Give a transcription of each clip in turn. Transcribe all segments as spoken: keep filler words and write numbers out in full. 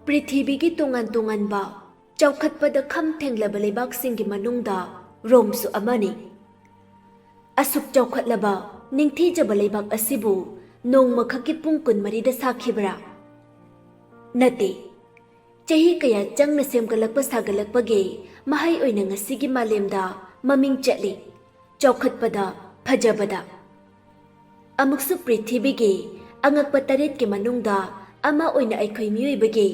ꯄ꯭ꯔꯤꯊꯤꯕꯤꯒꯤ ꯇꯣꯉꯥꯟ ꯇꯣꯉꯥꯟꯕ ꯆꯥꯎꯈꯠꯄꯗ ꯈꯝ ꯊꯦꯡꯂꯕ ꯂꯩꯕꯥꯛꯁꯤꯡꯒꯤ ꯃꯅꯨꯡꯗ ꯔꯣꯝꯁꯨ ꯑꯃꯅꯤ꯫ ꯑꯁꯨꯛ ꯆꯥꯎꯈꯠꯂꯕ, ꯅꯤꯡꯊꯤꯖꯕ ꯂꯩꯕꯥꯛ ꯑꯁꯤꯕꯨ ꯅꯣꯡꯃꯈꯛꯀꯤ ꯄꯨꯡ ꯀꯨꯟꯃꯔꯤꯗ ꯁꯥꯈꯤꯕ꯭ꯔꯥ? ꯅꯠꯇꯦ꯫ ꯆꯍꯤ ꯀꯌꯥ ꯆꯪꯅ ꯁꯦꯝꯒꯠꯂꯛꯄ ꯁꯥꯒꯠꯂꯛꯄꯒꯤ ꯃꯍꯩ ꯑꯣꯏꯅ ꯉꯁꯤꯒꯤ ꯃꯥꯂꯦꯝꯗ ꯃꯃꯤꯡ ꯆꯠꯂꯤ, ꯆꯥꯎꯈꯠꯄꯗ, ꯐꯖꯕꯗ꯫ ꯑꯃꯨꯛꯁꯨ ꯄ꯭ꯔꯤꯊꯤꯕꯤꯒꯤ ꯑꯉꯛꯄ ꯇꯔꯦꯠꯀꯤ ꯃꯅꯨꯡꯗ ꯑꯃ ꯑꯣꯏꯅ ꯑꯩꯈꯣꯏ ꯃꯤꯑꯣꯏꯕꯒꯤ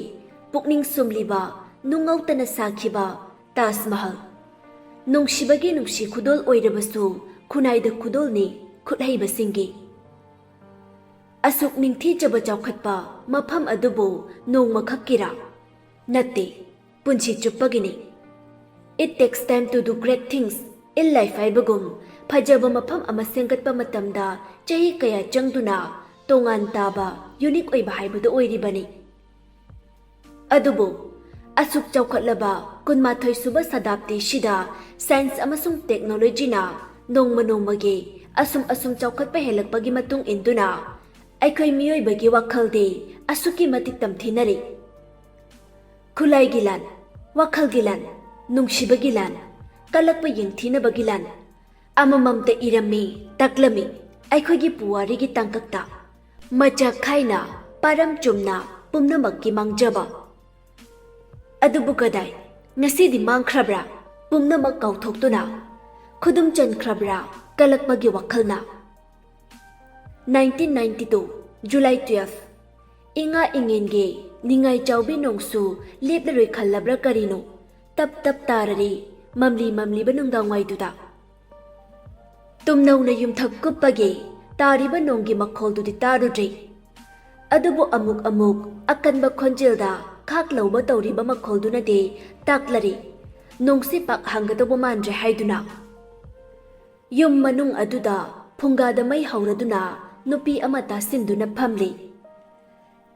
ꯄꯨꯛꯅꯤꯡ ꯁꯨꯝꯂꯤꯕ, ꯅꯨꯡꯉꯧꯇꯅ ꯁꯥꯈꯤꯕ ꯇꯥꯖ ꯃꯍꯜ꯫ ꯅꯨꯡꯁꯤꯕꯒꯤ ꯅꯨꯡꯁꯤ ꯈꯨꯗꯣꯜ ꯑꯣꯏꯔꯕꯁꯨ ꯈꯨꯟꯅꯥꯏꯗ ꯈꯨꯗꯣꯜꯅꯤ ꯈꯨꯠꯍꯩꯕꯁꯤꯡꯒꯤ꯫ ꯑꯁꯨꯛ ꯅꯤꯡꯊꯤꯖꯕ ꯆꯥꯎꯈꯠꯄ ꯃꯐꯝ ꯑꯗꯨꯕꯨ ꯅꯣꯡꯃꯈꯛꯀꯤꯔꯥ? ꯅꯠꯇꯦ, ꯄꯨꯟꯁꯤ ꯆꯨꯞꯄꯒꯤꯅꯤ꯫ It takes time to do great things in life ꯍꯥꯏꯕꯒꯨꯝ, ꯐꯖꯕ ꯃꯐꯝ ꯑꯃ ꯁꯦꯝꯒꯠꯄ ꯃꯇꯝꯗ ꯆꯍꯤ ꯀꯌꯥ ꯆꯪꯗꯨꯅ ꯇꯣꯉꯥꯟ ꯇꯥꯕ, ꯌꯨꯅꯤꯛ ꯑꯣꯏꯕ ꯍꯥꯏꯕꯗꯨ ꯑꯣꯏꯔꯤꯕꯅꯤ꯫ ꯑꯗꯨꯕꯨ ꯑꯁꯨꯛ ꯆꯥꯎꯈꯠꯂꯕ ꯀꯨꯟꯃꯥꯊꯣꯏ ꯁꯨꯕ ꯁꯇꯥꯕꯗꯤꯁꯤꯗ ꯁꯥꯏꯟꯁ ꯑꯃꯁꯨꯡ ꯇꯦꯛꯅꯣꯂꯣꯖꯤꯅ ꯅꯣꯡꯃ ꯅꯣꯡꯃꯒꯤ ꯑꯁꯨꯝ ꯑꯁꯨꯝ ꯆꯥꯎꯈꯠꯄ ꯍꯦꯜꯂꯛꯄꯒꯤ ꯃꯇꯨꯡ ꯏꯟꯗꯨꯅ ꯑꯩꯈꯣꯏ ꯃꯤꯑꯣꯏꯕꯒꯤ ꯋꯥꯈꯜꯗꯤ ꯑꯁꯨꯛꯀꯤ ꯃꯇꯤꯛ ꯇꯝꯊꯤꯅꯔꯤ꯫ ꯈꯨꯠꯂꯥꯏꯒꯤ ꯂꯥꯟ, ꯋꯥꯈꯜꯒꯤ ꯂꯥꯟ, ꯅꯨꯡꯁꯤꯕꯒꯤ ꯂꯥꯟ, ꯀꯜꯂꯛꯄ ꯌꯦꯡꯊꯤꯅꯕꯒꯤ ꯂꯥꯟ, ꯑꯃꯃꯝꯇ ꯏꯔꯝꯃꯤ, ꯇꯥꯛꯂꯝꯃꯤ ꯑꯩꯈꯣꯏꯒꯤ ꯄꯨꯋꯥꯔꯤꯒꯤ ꯇꯥꯡꯀꯛꯇ꯫ ꯃꯆꯥꯛ ꯈꯥꯏꯅ, ꯄꯥꯔꯝ ꯆꯨꯝꯅ, ꯄꯨꯝꯅꯃꯛꯀꯤ ꯃꯥꯡꯖꯕ꯫ ꯑꯗꯨꯕꯨ ꯀꯗꯥꯏ, ꯉꯁꯤꯗꯤ ꯃꯥꯡꯈ꯭ꯔꯕ꯭ꯔꯥ? ꯄꯨꯝꯅꯃꯛ ꯀꯥꯎꯊꯣꯛꯇꯨꯅ ꯈꯨꯗꯨꯝ ꯆꯟꯈ꯭ꯔꯕ꯭ꯔꯥ ꯀꯜꯂꯛꯄꯒꯤ ꯋꯥꯈꯜꯅ? Nineteen ninety two, July twelve, ꯏꯉꯥ ꯏꯉꯦꯟꯒꯤ ꯅꯤꯡꯉꯥꯏ ꯆꯥꯎꯕꯤ ꯅꯣꯡꯁꯨ ꯂꯦꯞꯂꯔꯣꯏ ꯈꯜꯂꯕ꯭ꯔꯥ ꯀꯔꯤꯅꯣ? ꯇꯞ ꯇꯞ ꯇꯥꯔꯔꯤ, ꯃꯝꯂꯤ ꯃꯝꯂꯤꯕ ꯅꯨꯡꯗꯥꯡꯋꯥꯏꯗꯨꯗ꯫ ꯇꯨꯝꯅꯧꯅ ꯌꯨꯝꯊꯛ ꯀꯨꯞꯄꯒꯤ ꯇꯥꯔꯤꯕ ꯅꯣꯡꯒꯤ ꯃꯈꯣꯜꯗꯨꯗꯤ ꯇꯥꯔꯨꯗ꯭ꯔꯤ꯫ ꯑꯗꯨꯕꯨ ꯑꯃꯨꯛ ꯑꯃꯨꯛ ꯑꯀꯟꯕ ꯈꯣꯟꯖꯦꯜꯗ ꯈꯥꯛ ꯂꯧꯕ ꯇꯧꯔꯤꯕ ꯃꯈꯣꯜꯗꯨꯅꯗꯤ ꯇꯥꯛꯂꯔꯤ, ꯅꯣꯡꯁꯤ ꯄꯥꯛ ꯍꯥꯡꯒꯗꯧꯕ ꯃꯥꯟꯗ꯭ꯔꯦ ꯍꯥꯏꯗꯨꯅ꯫ ꯌꯨꯝ ꯃꯅꯨꯡ ꯑꯗꯨꯗ ꯐꯨꯡꯒꯥꯗ ꯃꯩ ꯍꯧꯔꯗꯨꯅ ꯅꯨꯄꯤ ꯑꯃ ꯇꯥꯁꯤꯟꯗꯨꯅ ꯐꯝꯂꯤ꯫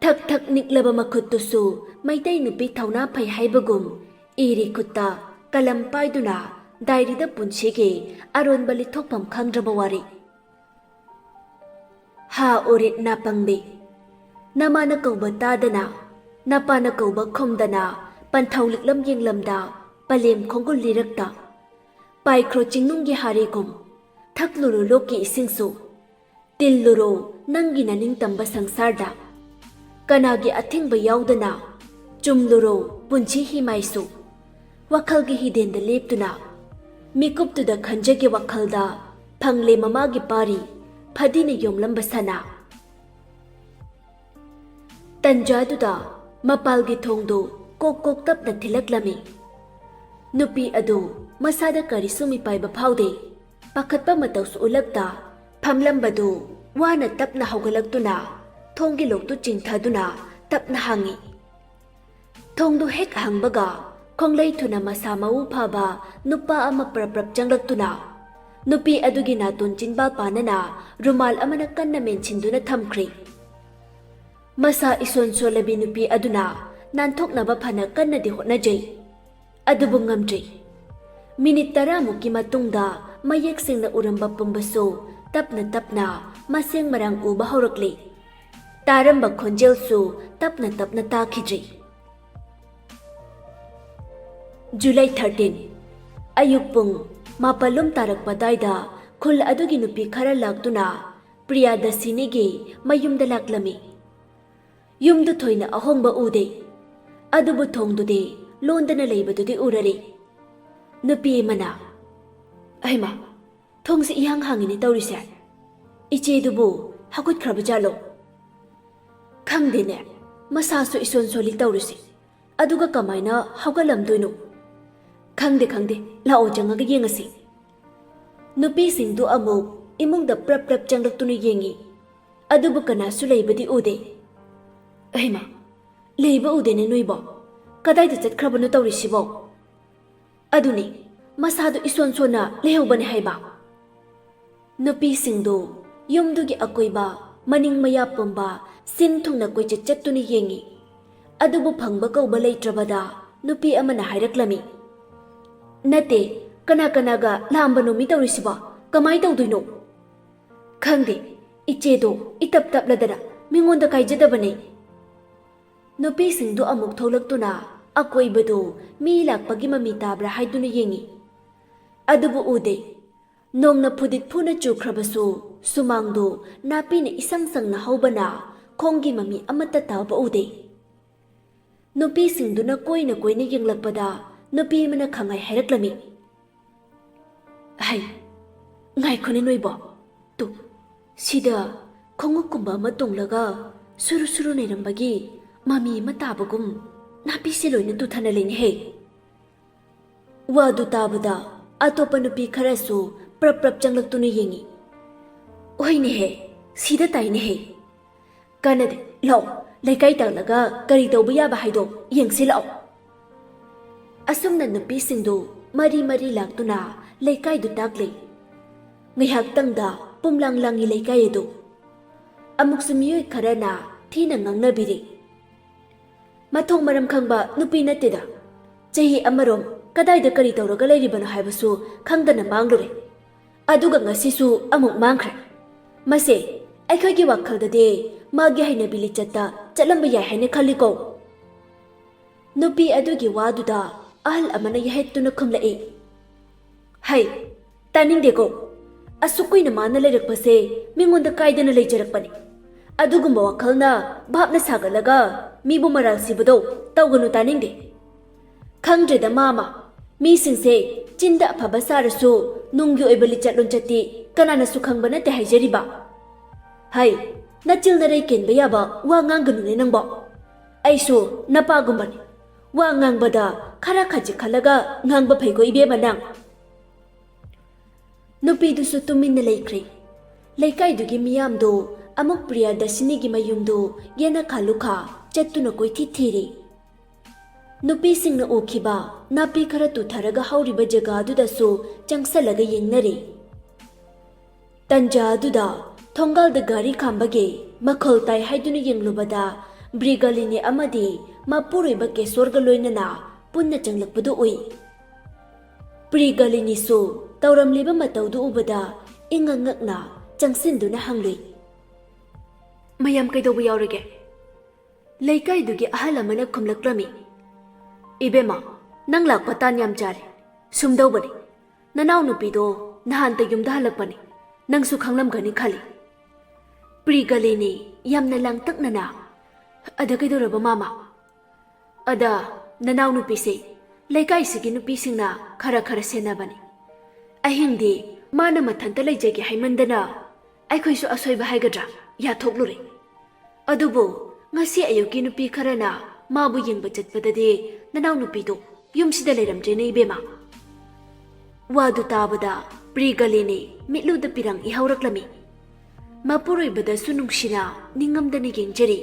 ꯊꯛ ꯊꯛ ꯅꯤꯛꯂꯕ ꯃꯈꯨꯠꯇꯨꯁꯨ ꯃꯩꯇꯩ ꯅꯨꯄꯤ ꯊꯧꯅꯥ ꯐꯩ ꯍꯥꯏꯕꯒꯨꯝ ꯏꯔꯤ ꯈꯨꯠꯇ ꯀꯂꯝ ꯄꯥꯏꯗꯨꯅ ꯗꯥꯏꯔꯤꯗ ꯄꯨꯟꯁꯤꯒꯤ ꯑꯔꯣꯟꯕ ꯂꯤꯊꯣꯛꯐꯝ ꯈꯪꯗ꯭ꯔꯕ ꯋꯥꯔꯤ꯫ ꯍꯥ ꯑꯣꯔꯤꯠ ꯅꯥꯄꯪꯕꯤ, ꯅꯃꯥꯅ ꯀꯧꯕ ꯇꯥꯗꯅ, ꯅꯄꯥꯅ ꯀꯧꯕ ꯈꯨꯝꯗꯅ ꯄꯟꯊꯧ ꯂꯤꯛꯂꯝ ꯌꯦꯡꯂꯝꯗ ꯄꯂꯦꯝ ꯈꯣꯡꯒꯨꯜ ꯂꯤꯔꯛꯇ ꯄꯥꯏꯈ꯭ꯔꯣ ꯆꯤꯡꯅꯨꯡꯒꯤ ꯍꯥꯔꯦꯒꯨꯝ, ꯊꯛꯂꯨꯔꯣ ꯂꯣꯛꯀꯤ ꯏꯁꯤꯡꯁꯨ꯫ ꯇꯤꯜꯂꯨꯔꯣ ꯅꯪꯒꯤ ꯅꯅꯤꯡꯇꯝꯕ ꯁꯪꯁꯥꯔꯗ꯫ ꯀꯅꯥꯒꯤ ꯑꯊꯤꯡꯕ ꯌꯥꯎꯗꯅ ꯆꯨꯝꯂꯨꯔꯣ ꯄꯨꯟꯁꯤ ꯍꯤꯃꯥꯏꯁꯨ꯫ ꯋꯥꯈꯜꯒꯤ ꯍꯤꯗꯦꯟꯗ ꯂꯦꯞꯇꯨꯅ ꯃꯤꯀꯨꯞꯇꯨꯗ ꯈꯟꯖꯒꯦ ꯋꯥꯈꯜꯗ ꯐꯪꯂꯦ ꯃꯃꯥꯒꯤ ꯄꯥꯔꯤ ꯐꯗꯤꯅ ꯌꯣꯝꯂꯝꯕ ꯁꯅꯥ꯫ ꯇꯟꯖꯥꯗꯨꯗ ꯃꯄꯥꯜꯒꯤ ꯊꯣꯡꯗꯨ ꯀꯣꯛ ꯀꯣꯛ ꯇꯞꯅ ꯊꯤꯜꯂꯛꯂꯝꯃꯤ꯫ ꯅꯨꯄꯤ ꯑꯗꯨ ꯃꯁꯥꯗ ꯀꯔꯤꯁꯨ ꯃꯤꯄꯥꯏꯕ ꯐꯥꯎꯗꯦ꯫ ꯄꯥꯈꯠꯄ ꯃꯇꯧꯁꯨ ꯎꯠꯂꯛꯇ ꯐꯝꯂꯝꯕꯗꯨ ꯋꯥꯅ ꯇꯞꯅ ꯍꯧꯒꯠꯂꯛꯇꯨꯅ ꯊꯣꯡꯒꯤ ꯂꯣꯛꯇꯨ ꯆꯤꯡꯊꯗꯨꯅ ꯇꯞꯅ ꯍꯥꯡꯉꯤ꯫ ꯊꯣꯡꯗꯨ ꯍꯦꯛ ꯍꯥꯡꯕꯒ ꯈꯣꯡꯂꯩ ꯊꯨꯅ ꯃꯁꯥ ꯃꯎ ꯐꯕ ꯅꯨꯄꯥ ꯑꯃ ꯄ꯭ꯔꯞ ꯄ꯭ꯔꯞ ꯆꯪꯂꯛꯇꯨꯅ ꯅꯨꯄꯤ ꯑꯗꯨꯒꯤ ꯅꯥꯇꯣꯟ ꯆꯤꯟꯕꯥꯜ ꯄꯥꯅꯅ ꯔꯨꯃꯥꯜ ꯑꯃꯅ ꯀꯟꯅ ꯃꯦꯟꯁꯤꯟꯗꯨꯅ ꯊꯝꯈ꯭ꯔꯤ꯫ ꯃꯁꯥ ꯏꯁꯣꯟ ꯁꯣꯜꯂꯕꯤ ꯅꯨꯄꯤ ꯑꯗꯨꯅ ꯅꯥꯟꯊꯣꯛꯅꯕ ꯐꯅ ꯀꯟꯅꯗꯤ ꯍꯣꯠꯅꯖꯩ, ꯑꯗꯨꯕꯨ ꯉꯝꯗ꯭ꯔꯤ꯫ ꯃꯤꯅꯤꯠ ꯇꯔꯥꯃꯨꯛꯀꯤ ꯃꯇꯨꯡꯗ ꯃꯌꯦꯛ ꯁꯦꯡꯅ ꯎꯔꯝꯕ ꯄꯨꯝꯕꯁꯨ ꯇꯞꯅ ꯇꯞꯅ ꯃꯁꯦꯡ ꯃꯔꯥꯡ ꯎꯕ ꯍꯧꯔꯛꯂꯤ꯫ ꯇꯥꯔꯝꯕ ꯈꯣꯟꯖꯦꯜꯁꯨ ꯇꯞꯅ ꯇꯞꯅ ꯇꯥꯈꯤꯗ꯭ꯔꯤ꯫ ꯖꯨꯂꯥꯏ ꯊꯥꯔꯇꯤꯟ, ꯑꯌꯨꯛ ꯄꯨꯡ ꯃꯥꯄꯜꯂꯣꯝ ꯇꯥꯔꯛꯄ ꯑꯗꯥꯏꯗ ꯈꯨꯜ ꯑꯗꯨꯒꯤ ꯅꯨꯄꯤ ꯈꯔ ꯂꯥꯛꯇꯨꯅ ꯄ꯭ꯔꯤꯌꯥꯗꯁꯤꯅꯤꯒꯤ ꯃꯌꯨꯝꯗ ꯂꯥꯛꯂꯝꯃꯤ꯫ ꯌꯨꯝꯗꯨ ꯊꯣꯏꯅ ꯑꯍꯣꯡꯕ ꯎꯗꯦ, ꯑꯗꯨꯕꯨ ꯊꯣꯡꯗꯨꯗꯤ ꯂꯣꯟꯗꯅ ꯂꯩꯕꯗꯨꯗꯤ ꯎꯔꯔꯤ꯫ ꯅꯨꯄꯤ ꯑꯃꯅ, "ꯑꯍꯩꯃꯥ, ꯊꯣꯡꯁꯤ ꯏꯍꯥꯡ ꯍꯥꯡꯉꯤꯅꯦ ꯇꯧꯔꯤꯁꯦ꯫ ꯏꯆꯦꯗꯨꯕꯨ ꯍꯧꯒꯠꯈ꯭ꯔꯕ ꯖꯥꯠꯂꯣ? ꯈꯪꯗꯦꯅꯦ, ꯃꯁꯥꯁꯨ ꯏꯁꯣꯟ ꯁꯣꯜꯂꯤ ꯇꯧꯔꯤꯁꯦ꯫ ꯑꯗꯨꯒ ꯀꯃꯥꯏꯅ ꯍꯧꯒꯠꯂꯝꯗꯣꯏꯅꯣ? ꯈꯪꯗꯦ, ꯈꯪꯗꯦ, ꯂꯥꯛꯑꯣ ꯆꯪꯉꯒ ꯌꯦꯡꯉꯁꯤ꯫" ꯅꯨꯄꯤꯁꯤꯡꯗꯨ ꯑꯃꯨꯛ ꯏꯃꯨꯡꯗ ꯄ꯭ꯔꯞ ꯄ꯭ꯔꯞ ꯆꯪꯂꯛꯇꯨꯅ ꯌꯦꯡꯉꯤ꯫ ꯑꯗꯨꯕꯨ ꯀꯅꯥꯁꯨ ꯂꯩꯕꯗꯤ ꯎꯗꯦ꯫ "ꯑꯍꯩꯃꯥ, ꯂꯩꯕ ꯎꯗꯦꯅꯦ ꯅꯣꯏꯕꯣ꯫ ꯀꯗꯥꯏꯗ ꯆꯠꯈ꯭ꯔꯕꯅꯣ ꯇꯧꯔꯤꯁꯤꯕꯣ?" ꯑꯗꯨꯅꯤ, ꯃꯁꯥꯗꯨ ꯏꯁꯣꯟ ꯁꯣꯟꯅ ꯂꯩꯍꯧꯕꯅꯦ ꯍꯥꯏꯕ꯫ ꯅꯨꯄꯤꯁꯤꯡꯗꯨ ꯌꯨꯝꯗꯨꯒꯤ ꯑꯀꯣꯏꯕ, ꯃꯅꯤꯡ ꯃꯌꯥ ꯄꯨꯝꯕ ꯁꯤꯟ ꯊꯨꯡꯅ ꯀꯣꯏꯆꯠ ꯆꯠꯇꯨꯅ ꯌꯦꯡꯉꯤ꯫ ꯑꯗꯨꯕꯨ ꯐꯪꯕ ꯀꯧꯕ ꯂꯩꯇ꯭ꯔꯕꯗ ꯅꯨꯄꯤ ꯑꯃꯅ ꯍꯥꯏꯔꯛꯂꯝꯃꯤ, "ꯅꯠꯇꯦ, ꯀꯅꯥ ꯀꯅꯥꯒ ꯂꯥꯛꯑꯝꯕꯅꯣ ꯃꯤ ꯇꯧꯔꯤꯁꯤꯕꯣ? ꯀꯃꯥꯏ ꯇꯧꯗꯣꯏꯅꯣ? ꯈꯪꯗꯦ, ꯏꯆꯦꯗꯣ ꯏꯇꯞ ꯇꯞꯂꯗꯅ ꯃꯤꯉꯣꯟꯗ ꯀꯥꯏꯖꯗꯕꯅꯦ꯫" ꯅꯨꯄꯤꯁꯤꯡꯗꯨ ꯑꯃꯨꯛ ꯊꯣꯛꯂꯛꯇꯨꯅ ꯑꯀꯣꯏꯕꯗꯨ ꯃꯤ ꯂꯥꯛꯄꯒꯤ ꯃꯃꯤ ꯇꯥꯕ꯭ꯔꯥ ꯍꯥꯏꯗꯨꯅ ꯌꯦꯡꯏ꯫ ꯑꯗꯨꯕꯨ ꯎꯗꯦ꯫ ꯅꯣꯡꯅ ꯐꯨꯗꯤꯠ ꯐꯨꯅ ꯆꯨꯈ꯭ꯔꯕꯁꯨ ꯁꯨꯃꯥꯡꯗꯨ ꯅꯥꯄꯤꯅ ꯏꯁꯪ ꯁꯪꯅ ꯍꯧꯕꯅ ꯈꯣꯡꯒꯤ ꯃꯃꯤ ꯑꯃꯠꯇ ꯇꯥꯕ ꯎꯗꯦ꯫ ꯅꯨꯄꯤꯁꯤꯡꯗꯨꯅ ꯀꯣꯏꯅ ꯀꯣꯏꯅ ꯌꯦꯡꯂꯛꯄꯗ ꯅꯨꯄꯤ ꯑꯃꯅ ꯈꯪꯍꯥꯏ ꯍꯥꯏꯔꯛꯂꯝꯃꯤ꯫ "ꯍꯩ, ꯉꯥꯏꯈꯣꯅꯦ ꯅꯣꯏꯕꯣ꯫ ꯇꯨ, ꯁꯤꯗ ꯈꯣꯡꯎꯞꯀꯨꯝꯕ ꯑꯃ ꯇꯣꯡꯂꯒ ꯁꯨꯔꯨ ꯁꯨꯔꯨ ꯅꯩꯔꯝꯕꯒꯤ ꯃꯃꯤ ꯑꯃ ꯇꯥꯕꯒꯨꯝ ꯅꯥꯄꯤꯁꯦ ꯂꯣꯏꯅ ꯇꯨꯊꯅ ꯂꯩꯅꯦꯍꯦ!" ꯋꯥꯗꯨ ꯇꯥꯕꯗ ꯑꯇꯣꯞꯄ ꯅꯨꯄꯤ ꯈꯔꯁꯨ ꯄ꯭ꯔꯞ ꯄ꯭ꯔꯞ ꯆꯪꯂꯛꯇꯨꯅ ꯌꯦꯡꯏ꯫ "ꯍꯣꯏꯅꯦꯍꯦ, ꯁꯤꯗ ꯇꯥꯏꯅꯦꯍꯦ꯫ ꯀꯥꯟꯅꯗꯦ, ꯂꯥꯛꯑꯣ, ꯂꯩꯀꯥꯏ ꯇꯥꯜꯂꯒ ꯀꯔꯤ ꯇꯧꯕ ꯌꯥꯕ ꯍꯥꯏꯗꯣ ꯌꯦꯡꯁꯤ ꯂꯥꯛꯑꯣ꯫" ꯑꯁꯨꯝꯅ ꯅꯨꯄꯤꯁꯤꯡꯗꯨ ꯃꯔꯤ ꯃꯔꯤ ꯂꯥꯛꯇꯨꯅ ꯂꯩꯀꯥꯏꯗꯨ ꯇꯥꯛꯂꯦ꯫ ꯉꯥꯏꯍꯥꯛꯇꯪꯗ ꯄꯨꯝꯂꯥꯡ ꯂꯥꯡꯉꯤ ꯂꯩꯀꯥꯏ ꯑꯗꯨ꯫ ꯑꯃꯨꯛꯁꯨ ꯃꯤꯑꯣꯏ ꯈꯔꯅ ꯊꯤꯅ ꯉꯥꯡꯅꯕꯤꯔꯤ꯫ "ꯃꯊꯣꯡ ꯃꯔꯝ ꯈꯪꯕ ꯅꯨꯄꯤ ꯅꯠꯇꯦꯗ꯫ ꯆꯍꯤ ꯑꯃꯔꯣꯝ ꯀꯗꯥꯏꯗ ꯀꯔꯤ ꯇꯧꯔꯒ ꯂꯩꯔꯤꯕꯅꯣ ꯍꯥꯏꯕꯁꯨ ꯈꯪꯗꯅ ꯃꯥꯡꯂꯨꯔꯦ꯫ ꯑꯗꯨꯒ ꯉꯁꯤꯁꯨ ꯑꯃꯨꯛ ꯃꯥꯡꯈ꯭ꯔꯦ꯫ ꯃꯁꯦ ꯑꯩꯈꯣꯏꯒꯤ ꯋꯥꯈꯜꯗꯗꯤ ꯃꯥꯒꯤ ꯍꯩꯅꯕꯤ ꯂꯤꯆꯠꯇ ꯆꯠꯂꯝꯕ ꯌꯥꯏ ꯍꯥꯏꯅ ꯈꯜꯂꯤꯀꯣ?" ꯅꯨꯄꯤ ꯑꯗꯨꯒꯤ ꯋꯥꯗꯨꯗ ꯑꯍꯜ ꯑꯃꯅ ꯌꯥꯍꯦꯠꯇꯨꯅ ꯈꯨꯝꯂꯛꯏ꯫ "ꯍꯩ, ꯇꯥꯅꯤꯡꯗꯦꯀꯣ꯫ ꯑꯁꯨꯛ ꯀꯨꯏꯅ ꯃꯥꯅ ꯂꯩꯔꯛꯄꯁꯦ ꯃꯤꯉꯣꯟꯗ ꯀꯥꯏꯗꯅ ꯂꯩꯖꯔꯛꯄꯅꯤ꯫ ꯑꯗꯨꯒꯨꯝꯕ ꯋꯥꯈꯜꯅ ꯚꯥꯞꯅ ꯁꯥꯒꯠꯂꯒ ꯃꯤꯕꯨ ꯃꯔꯥꯜ ꯁꯤꯕꯗꯣ ꯇꯧꯒꯅꯨ, ꯇꯥꯅꯤꯡꯗꯦ꯫ ꯈꯪꯗ꯭ꯔꯦꯗ ꯃꯥꯃ, ꯃꯤꯁꯤꯡꯁꯦ ꯆꯤꯟꯗ ꯑꯐꯕ ꯁꯥꯔꯁꯨ ꯅꯨꯡꯒꯤ ꯑꯣꯏꯕ ꯂꯤꯆꯠ ꯂꯣꯟꯆꯠꯇꯤ ꯀꯅꯥꯅꯁꯨ ꯈꯪꯕ ꯅꯠꯇꯦ ꯍꯥꯏꯖꯔꯤꯕ꯫ ꯍꯩ, ꯅꯆꯤꯜ ꯅꯔꯩ ꯀꯦꯟꯕ ꯌꯥꯕ ꯋꯥ ꯉꯥꯡꯒꯅꯨꯅꯦ ꯅꯪꯕꯣ꯫ ꯑꯩꯁꯨ ꯅꯄꯥꯒꯨꯝꯕꯅꯤ꯫ ꯋꯥ ꯉꯥꯡꯕꯗ ꯈꯔ ꯈꯖꯤꯛ ꯈꯜꯂꯒ ꯉꯥꯡꯕ ꯐꯩꯀꯣ ꯏꯕꯦꯝꯃ ꯅꯪ꯫" ꯅꯨꯄꯤꯗꯨꯁꯨ ꯇꯨꯃꯤꯟꯅ ꯂꯩꯈ꯭ꯔꯦ꯫ ꯂꯩꯀꯥꯏꯗꯨꯒꯤ ꯃꯤꯌꯥꯝꯗꯨ ꯑꯃꯨꯛ ꯄ꯭ꯔꯤꯌꯥꯗꯔꯁꯤꯅꯤꯒꯤ ꯃꯌꯨꯝꯗꯨ ꯌꯦꯅꯈꯥ ꯂꯨꯈꯥ ꯆꯠꯇꯨꯅ ꯀꯣꯏꯊꯤ ꯊꯤꯔꯤ꯫ ꯅꯨꯄꯤꯁꯤꯡꯅ ꯎꯈꯤꯕ ꯅꯥꯄꯤ ꯈꯔ ꯇꯨꯊꯔꯒ ꯍꯧꯔꯤꯕ ꯖꯒꯥꯗꯨꯗꯁꯨ ꯆꯪꯁꯜꯂꯒ ꯌꯦꯡꯅꯔꯦ꯫ ꯇꯟꯖꯥ ꯑꯗꯨꯗ ꯊꯣꯡꯒꯥꯜꯗ ꯒꯥꯔꯤ ꯈꯥꯝꯕꯒꯤ ꯃꯈꯣꯜ ꯇꯥꯏ ꯍꯥꯏꯗꯨꯅ ꯌꯦꯡꯂꯨꯕꯗ ꯕ꯭ꯔꯤꯒꯂꯤꯅꯤ ꯑꯃꯗꯤ ꯃꯄꯨꯔꯣꯏꯕ ꯀꯦꯁꯣꯔꯒ ꯂꯣꯏꯅꯅ ꯄꯨꯟꯅ ꯆꯪꯂꯛꯄꯗꯨ ꯎꯏ꯫ ꯄ꯭ꯔꯤꯒꯂꯤꯅꯤꯁꯨ ꯇꯧꯔꯝꯂꯤꯕ ꯃꯇꯧꯗꯨ ꯎꯕꯗ ꯏꯉꯛ ꯉꯛꯅ ꯆꯪꯁꯤꯟꯗꯨꯅ ꯍꯪꯂꯨꯏ, "ꯃꯌꯥꯝ ꯀꯩꯗꯧꯕ ꯌꯥꯎꯔꯒꯦ?" ꯂꯩꯀꯥꯏꯗꯨꯒꯤ ꯑꯍꯜ ꯑꯃꯅ ꯈꯨꯝꯂꯛꯂꯝꯃꯤ, "ꯏꯕꯦꯝꯃ, ꯅꯪ ꯂꯥꯛꯄ ꯇꯥꯟ ꯌꯥꯝ ꯆꯥꯔꯦ꯫ ꯁꯨꯝꯗꯧꯕꯅꯤ, ꯅꯅꯥꯎꯅꯨꯄꯤꯗꯣ ꯅꯍꯥꯟꯇ ꯌꯨꯝꯗ ꯍꯜꯂꯛꯄꯅꯤ꯫ ꯅꯪꯁꯨ ꯈꯪꯂꯝꯒꯅꯤ ꯈꯜꯂꯤ꯫" ꯄ꯭ꯔꯤꯒꯂꯤꯅꯤ ꯌꯥꯝꯅ ꯂꯥꯡꯇꯛꯅꯅ, "ꯑꯗ ꯀꯩꯗꯧꯔꯕ ꯃꯥꯃ?" "ꯑꯗ, ꯅꯅꯥꯎꯅꯨꯄꯤꯁꯦ ꯂꯩꯀꯥꯏꯁꯤꯒꯤ ꯅꯨꯄꯤꯁꯤꯡꯅ ꯈꯔ ꯈꯔ ꯁꯦꯟꯅꯕꯅꯤ꯫ ꯑꯍꯤꯡꯗꯤ ꯃꯥꯅ ꯃꯊꯟꯇ ꯂꯩꯖꯒꯦ ꯍꯥꯏꯃꯟꯗꯅ ꯑꯩꯈꯣꯏꯁꯨ ꯑꯁꯣꯏꯕ ꯍꯥꯏꯒꯗ꯭ꯔꯥ ꯌꯥꯊꯣꯛꯂꯨꯔꯦ꯫ ꯑꯗꯨꯕꯨ ꯉꯁꯤ ꯑꯌꯨꯛꯀꯤ ꯅꯨꯄꯤ ꯈꯔꯅ ꯃꯥꯕꯨ ꯌꯦꯡꯕ ꯆꯠꯄꯗꯗꯤ ꯅꯅꯥꯎꯅꯨꯄꯤꯗꯣ ꯌꯨꯝꯁꯤꯗ ꯂꯩꯔꯝꯗ꯭ꯔꯦꯅꯦ ꯏꯕꯦꯝꯃ꯫" ꯋꯥꯗꯨ ꯇꯥꯕꯗ ꯄ꯭ꯔꯤꯒꯂꯤꯅꯤ ꯃꯤꯠꯂꯨꯗ ꯄꯤꯔꯥꯡ ꯏꯍꯧꯔꯛꯂꯝꯃꯤ꯫ ꯃꯄꯨꯔꯣꯏꯕꯗꯁꯨ ꯅꯨꯡꯁꯤꯅ ꯅꯤꯡꯉꯝꯗꯅ ꯌꯦꯡꯖꯔꯤ꯫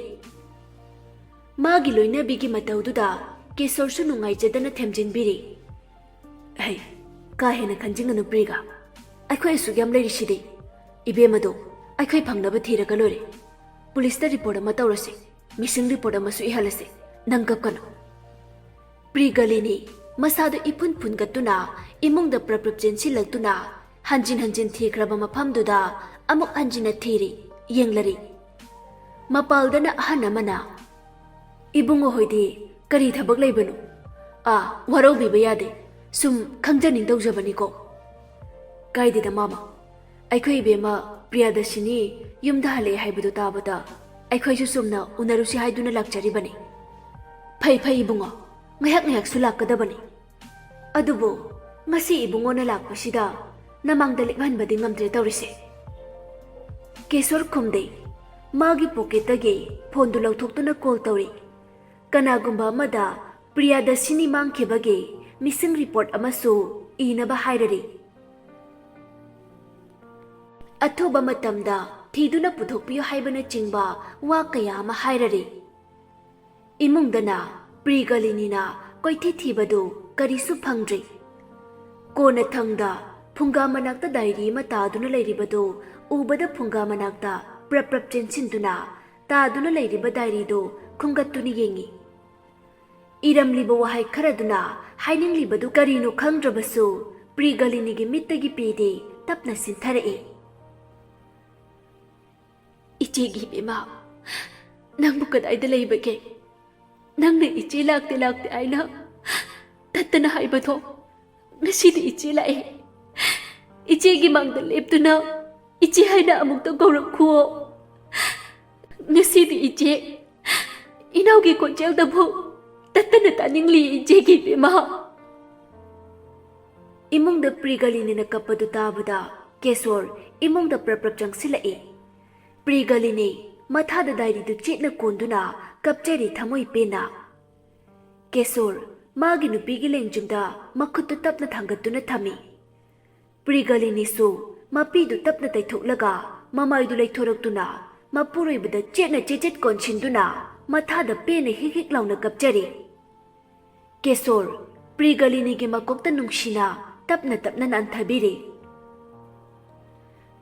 ꯃꯥꯒꯤ ꯂꯣꯏꯅꯕꯤꯒꯤ ꯃꯇꯧꯗꯨꯗ ꯀꯦꯁꯣꯔꯁꯨ ꯅꯨꯡꯉꯥꯏꯖꯗꯅ ꯊꯦꯝꯖꯤꯟꯕꯤꯔꯤ꯫ "ꯍꯩ, ꯀꯥ ꯍꯦꯟꯅ ꯈꯟꯖꯤꯟꯒꯅꯨ ꯄ꯭ꯔꯤꯒ꯫ ꯑꯩꯈꯣꯏ ꯑꯁꯨꯛ ꯌꯥꯝ ꯂꯩꯔꯤꯁꯤꯗꯤ꯫ ꯏꯕꯦꯝꯃꯗꯣ ꯑꯩꯈꯣꯏ ꯐꯪꯅꯕ ꯊꯤꯔꯒ ꯂꯣꯏꯔꯦ꯫ ꯄꯨꯂꯤꯁꯇ ꯔꯤꯄꯣꯔꯠ ꯑꯃ ꯇꯧꯔꯁꯤ꯫ ꯃꯤꯁꯤꯡ ꯔꯤꯄꯣꯔꯠ ꯑꯃꯁꯨ ꯏꯍꯜꯂꯁꯤ꯫ ꯅꯪ ꯀꯞꯀꯅꯨ꯫" ꯄ꯭ꯔꯤꯒꯂꯤꯅꯤ ꯃꯁꯥꯗꯨ ꯏꯐꯨꯟ ꯐꯨꯟꯒꯠꯇꯨꯅ ꯏꯃꯨꯡꯗ ꯄ꯭ꯔꯞ ꯄ꯭ꯔꯞ ꯆꯦꯟꯁꯤꯜꯂꯛꯇꯨꯅ ꯍꯟꯖꯤꯟ ꯍꯟꯖꯤꯟ ꯊꯤꯈ꯭ꯔꯕ ꯃꯐꯝꯗꯨꯗ ꯑꯃꯨꯛ ꯍꯟꯖꯤꯟꯅ ꯊꯤꯔꯤ, ꯌꯦꯡꯂꯔꯤ꯫ ꯃꯄꯥꯜꯗꯅ ꯑꯍꯟ ꯑꯃꯅ, "ꯏꯕꯨꯡꯉꯣ ꯍꯣꯏꯗꯤ ꯀꯔꯤ ꯊꯕꯛ ꯂꯩꯕꯅꯣ? ꯑꯥ, ꯋꯥꯔꯧꯕꯤꯕ ꯌꯥꯗꯦ꯫ ꯁꯨꯝ ꯈꯪꯖꯅꯤꯡ ꯇꯧꯖꯕꯅꯤꯀꯣ꯫" "ꯀꯥꯏꯗꯦꯗ ꯃꯥꯃ꯫ ꯑꯩꯈꯣꯏ ꯏꯕꯦꯝꯃ ꯄ꯭ꯔꯤꯌꯥꯗꯁꯤꯅꯤ ꯌꯨꯝꯗ ꯍꯜꯂꯛꯑꯦ ꯍꯥꯏꯕꯗꯨ ꯇꯥꯕꯗ ꯑꯩꯈꯣꯏꯁꯨ ꯆꯨꯝꯅ ꯎꯅꯔꯨꯁꯤ ꯍꯥꯏꯗꯨꯅ ꯂꯥꯛꯆꯔꯤꯕꯅꯤ꯫" "ꯐꯩ ꯐꯩ ꯏꯕꯨꯡꯉꯣ, ꯉꯥꯏꯍꯥꯛ ꯉꯥꯏꯍꯥꯛꯁꯨ ꯂꯥꯛꯀꯗꯕꯅꯤ꯫ ꯑꯗꯨꯕꯨ ꯉꯁꯤ ꯏꯕꯨꯡꯉꯣꯅ ꯂꯥꯛꯄꯁꯤꯗ ꯅꯃꯥꯡꯗ ꯂꯦꯞꯍꯟꯕꯗꯤ ꯉꯝꯗ꯭ꯔꯦ ꯇꯧꯔꯤꯁꯦ꯫" ꯀꯦꯁꯣꯔ ꯈꯨꯝꯗꯦ꯫ ꯃꯥꯒꯤ ꯄꯣꯀꯦꯠꯇꯒꯤ ꯐꯣꯟꯗꯨ ꯂꯧꯊꯣꯛꯇꯨꯅ ꯀꯣꯜ ꯇꯧꯔꯤ꯫ ꯀꯅꯥꯒꯨꯝꯕ ꯑꯃꯗ ꯄ꯭ꯔꯤꯌꯥꯗꯁꯤꯅꯤ ꯃꯥꯡꯈꯤꯕꯒꯤ ꯃꯤꯁꯤꯡ ꯔꯤꯄꯣꯔꯠ ꯑꯃꯁꯨ ꯏꯅꯕ ꯍꯥꯏꯔꯔꯤ꯫ ꯑꯊꯨꯕ ꯃꯇꯝꯗ ꯊꯤꯗꯨꯅ ꯄꯨꯊꯣꯛꯄꯤꯌꯨ ꯍꯥꯏꯕꯅꯆꯤꯡꯕ ꯋꯥ ꯀꯌꯥ ꯑꯃ ꯍꯥꯏꯔꯔꯤ꯫ ꯏꯃꯨꯡꯗꯅ ꯄ꯭ꯔꯤꯒꯂꯤꯅꯤꯅ ꯀꯣꯏꯊꯤ ꯊꯤꯕꯗꯨ ꯀꯔꯤꯁꯨ ꯐꯪꯗ꯭ꯔꯤ꯫ ꯀꯣꯟꯅꯊꯪꯗ ꯐꯨꯡꯒꯥ ꯃꯅꯥꯛꯇ ꯗꯥꯏꯔꯤ ꯑꯃ ꯇꯥꯗꯨꯅ ꯂꯩꯔꯤꯕꯗꯨ ꯎꯕꯗ ꯐꯨꯡꯒꯥ ꯃꯅꯥꯛꯇ ꯄ꯭ꯔꯞ ꯄ꯭ꯔꯞ ꯆꯦꯟꯁꯤꯟꯗꯨꯅ ꯇꯥꯗꯨꯅ ꯂꯩꯔꯤꯕ ꯗꯥꯏꯔꯤꯗꯨ ꯈꯨꯝꯒꯠꯇꯨꯅ ꯌꯦꯡꯉꯤ꯫ ꯏꯔꯝꯂꯤꯕ ꯋꯥꯍꯩ ꯈꯔꯗꯨꯅ ꯍꯥꯏꯅꯤꯡꯂꯤꯕꯗꯨ ꯀꯔꯤꯅꯣ ꯈꯪꯗ꯭ꯔꯕꯁꯨ ꯄ꯭ꯔꯤꯒꯂꯤꯅꯤꯒꯤ ꯃꯤꯠꯇꯒꯤ ꯄꯤꯗꯤ ꯇꯞꯅ ꯆꯤꯟꯊꯔꯛꯏ꯫ "ꯏꯆꯦꯒꯤ ꯏꯕꯦꯝꯃ, ꯅꯪꯕꯨ ꯀꯗꯥꯏꯗ ꯂꯩꯕꯒꯦ? ꯅꯪꯅ ꯏꯆꯦ ꯂꯥꯛꯇꯦ ꯂꯥꯛꯇꯦ ꯍꯥꯏꯅ ꯇꯠꯇꯅ ꯍꯥꯏꯕꯗꯣ, ꯉꯁꯤꯗꯤ ꯏꯆꯦ ꯂꯥꯛꯑꯦ꯫ ꯏꯆꯦꯒꯤ ꯃꯥꯡꯗ ꯂꯦꯞꯇꯨꯅ ꯏꯆꯦ ꯍꯥꯏꯅ ꯑꯃꯨꯛꯇ ꯀꯧꯔꯛꯈꯨꯑꯣ꯫ ꯉꯁꯤꯗꯤ ꯏꯆꯦ, ꯏꯅꯥꯎꯒꯤ ꯈꯣꯟꯖꯦꯜꯗꯕꯨ ꯇꯠꯇꯅ ꯇꯥꯅꯤꯡꯂꯤ ꯏꯆꯦꯒꯤ ꯏꯕꯦꯝꯃ꯫ ꯏꯃꯨꯡꯗ ꯄ꯭ꯔꯤꯒꯂꯤꯅꯤꯅ ꯀꯞꯄꯗꯨ ꯇꯥꯕꯗ ꯀꯦꯁꯣꯔ ꯏꯃꯨꯡꯗ ꯄ꯭ꯔꯞ ꯄ꯭ꯔꯞ ꯆꯪꯁꯤꯜꯂꯛꯏ꯫ ꯄ꯭ꯔꯤꯒꯂꯤꯅꯤ ꯃꯊꯥꯗ ꯗꯥꯏꯔꯤꯗꯨ ꯆꯦꯠꯅ ꯀꯣꯟꯗꯨꯅ ꯀꯞꯆꯔꯤ ꯊꯃꯣꯏ ꯄꯦꯟꯅ꯫ ꯀꯦꯁꯣꯔ ꯃꯥꯒꯤ ꯅꯨꯄꯤꯒꯤ ꯂꯦꯡꯖꯨꯝꯗ ꯃꯈꯨꯠꯇꯨ ꯇꯞꯅ ꯊꯥꯡꯒꯠꯇꯨꯅ ꯊꯝꯃꯤ꯫ ꯄ꯭ꯔꯤꯒꯂꯤꯅꯤꯁꯨ ꯃꯄꯤꯗꯨ ꯇꯞꯅ ꯇꯩꯊꯣꯛꯂꯒ ꯃꯃꯥꯏꯗꯨ ꯂꯩꯊꯣꯔꯛꯇꯨꯅ ꯃꯄꯨꯔꯣꯏꯕꯗ ꯆꯦꯠꯅ ꯆꯦꯠꯆꯦꯠ ꯀꯣꯟꯁꯤꯟꯗꯨꯅ ꯃꯊꯥꯗ ꯄꯦꯟꯅ ꯍꯤꯛ ꯍꯤꯛ ꯂꯥꯎꯅ ꯀꯞꯆꯔꯤ꯫ ꯀꯦꯁꯣꯔ ꯄ꯭ꯔꯤꯒꯂꯤꯅꯤꯒꯤ ꯃꯀꯣꯛꯇ ꯅꯨꯡꯁꯤꯅ ꯇꯞꯅ ꯇꯞꯅ ꯅꯥꯟꯊꯕꯤꯔꯤ꯫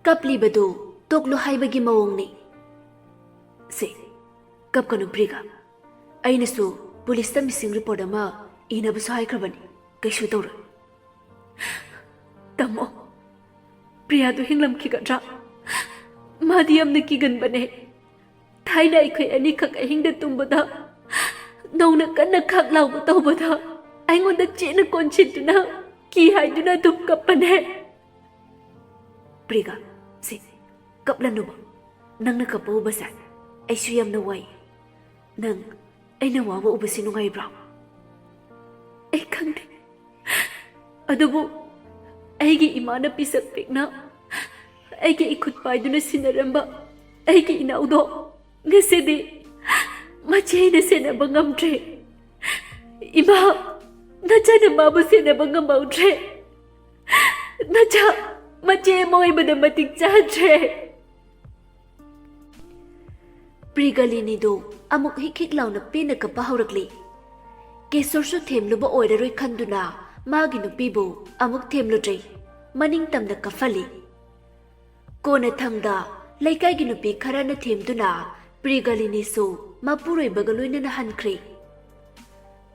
ꯀꯞꯂꯤꯕꯗꯨ ꯇꯣꯛꯂꯨ ꯍꯥꯏꯕꯒꯤ ꯃꯑꯣꯡꯅꯤ꯫ ꯁꯦ, ꯀꯞꯀꯅꯨ ꯄ꯭ꯔꯤꯒ꯫ ꯑꯩꯅꯁꯨ ꯄꯨꯂꯤꯁꯇ ꯃꯤꯁꯤꯡ ꯔꯤꯄꯣꯔꯠ ꯑꯃ ꯏꯅꯕꯁꯨ ꯍꯥꯏꯈ꯭ꯔꯕꯅꯤ꯫ ꯀꯩꯁꯨ ꯇꯧꯔꯣꯏ꯫ ꯇꯥꯃꯣ, ꯄ꯭ꯔꯤꯌꯥꯗꯨ ꯍꯤꯡꯂꯝꯈꯤꯒꯗ꯭ꯔꯥ? ꯃꯥꯗꯤ ꯌꯥꯝꯅ ꯀꯤꯒꯟꯕꯅꯦ꯫ ꯊꯥꯏꯅ ꯑꯩꯈꯣꯏ ꯑꯅꯤꯈꯛ ꯑꯍꯤꯡꯗ ꯇꯨꯝꯕꯗ ꯅꯧꯅ ꯀꯟꯅ ꯈꯥꯛ ꯂꯥꯎꯕ ꯇꯧꯕꯗ ꯑꯩꯉꯣꯟꯗ ꯆꯦꯠꯅ ꯀꯣꯟꯁꯤꯟꯗꯨꯅ ꯀꯤ ꯍꯥꯏꯗꯨꯅ ꯑꯗꯨꯝ ꯀꯞꯄꯅꯦ꯫ ꯄ꯭ꯔꯤꯒ, ꯁꯤ, ꯀꯞꯂꯅꯨꯕ꯫ ꯅꯪꯅ ꯀꯞꯄ ꯎꯕꯁꯦ ꯑꯩꯁꯨ ꯌꯥꯝꯅ ꯋꯥꯏ꯫ ꯅꯪ ꯑꯩꯅ ꯋꯥꯕ ꯎꯕꯁꯤ ꯅꯨꯡꯉꯥꯏꯕ꯭ꯔꯣ? ꯑꯩ ꯈꯪꯗꯦ꯫ ꯑꯗꯨꯕꯨ ꯑꯩꯒꯤ ꯏꯃꯥꯅ ꯄꯤꯁꯛ ꯄꯤꯛꯅ ꯑꯩꯒꯤ ꯏꯈꯨꯠ ꯄꯥꯏꯗꯨꯅ ꯁꯤꯟꯅꯔꯝꯕ ꯑꯩꯒꯤ ꯏꯅꯥꯎꯗꯣ ꯉꯁꯤꯗꯤ ꯃꯆꯦꯅ ꯁꯦꯟꯅꯕ ꯉꯝꯗ꯭ꯔꯦ꯫ ꯏꯃꯥ, ꯅꯆꯥꯅ ꯃꯥꯕꯨ ꯁꯦꯟꯅꯕ ꯉꯝꯍꯧꯗ꯭ꯔꯦ꯫ ꯅꯆꯥ ꯃꯆꯦ ꯑꯃ ꯑꯣꯏꯕꯗ ꯃꯇꯤꯛ ꯆꯥꯗ꯭ꯔꯦ꯫ ꯄ꯭ꯔꯤꯒꯂꯤꯅꯤꯗꯨ ꯑꯃꯨꯛ ꯍꯤꯛ ꯍꯤꯛ ꯂꯥꯎꯅ ꯄꯦꯟꯅ ꯀꯞꯄ ꯍꯧꯔꯛꯂꯤ꯫ ꯀꯦꯁꯣꯔꯁꯨ ꯊꯦꯝꯂꯨꯕ ꯑꯣꯏꯔꯔꯣꯏ ꯈꯟꯗꯨꯅ ꯃꯥꯒꯤ ꯅꯨꯄꯤꯕꯨ ꯑꯃꯨꯛ ꯊꯦꯝꯂꯨꯗ꯭ꯔꯦ꯫ ꯃꯅꯤꯡ ꯇꯝꯅ ꯀꯞꯍꯜꯂꯤ꯫ ꯀꯣꯟꯅꯊꯪꯗ ꯂꯩꯀꯥꯏꯒꯤ ꯅꯨꯄꯤ ꯈꯔꯅ ꯊꯦꯝꯗꯨꯅ ꯄ꯭ꯔꯤꯒꯂꯤꯅꯤꯁꯨ ꯃꯄꯨꯔꯣꯏꯕꯒ ꯂꯣꯏꯅꯅ ꯍꯟꯈ꯭ꯔꯦ꯫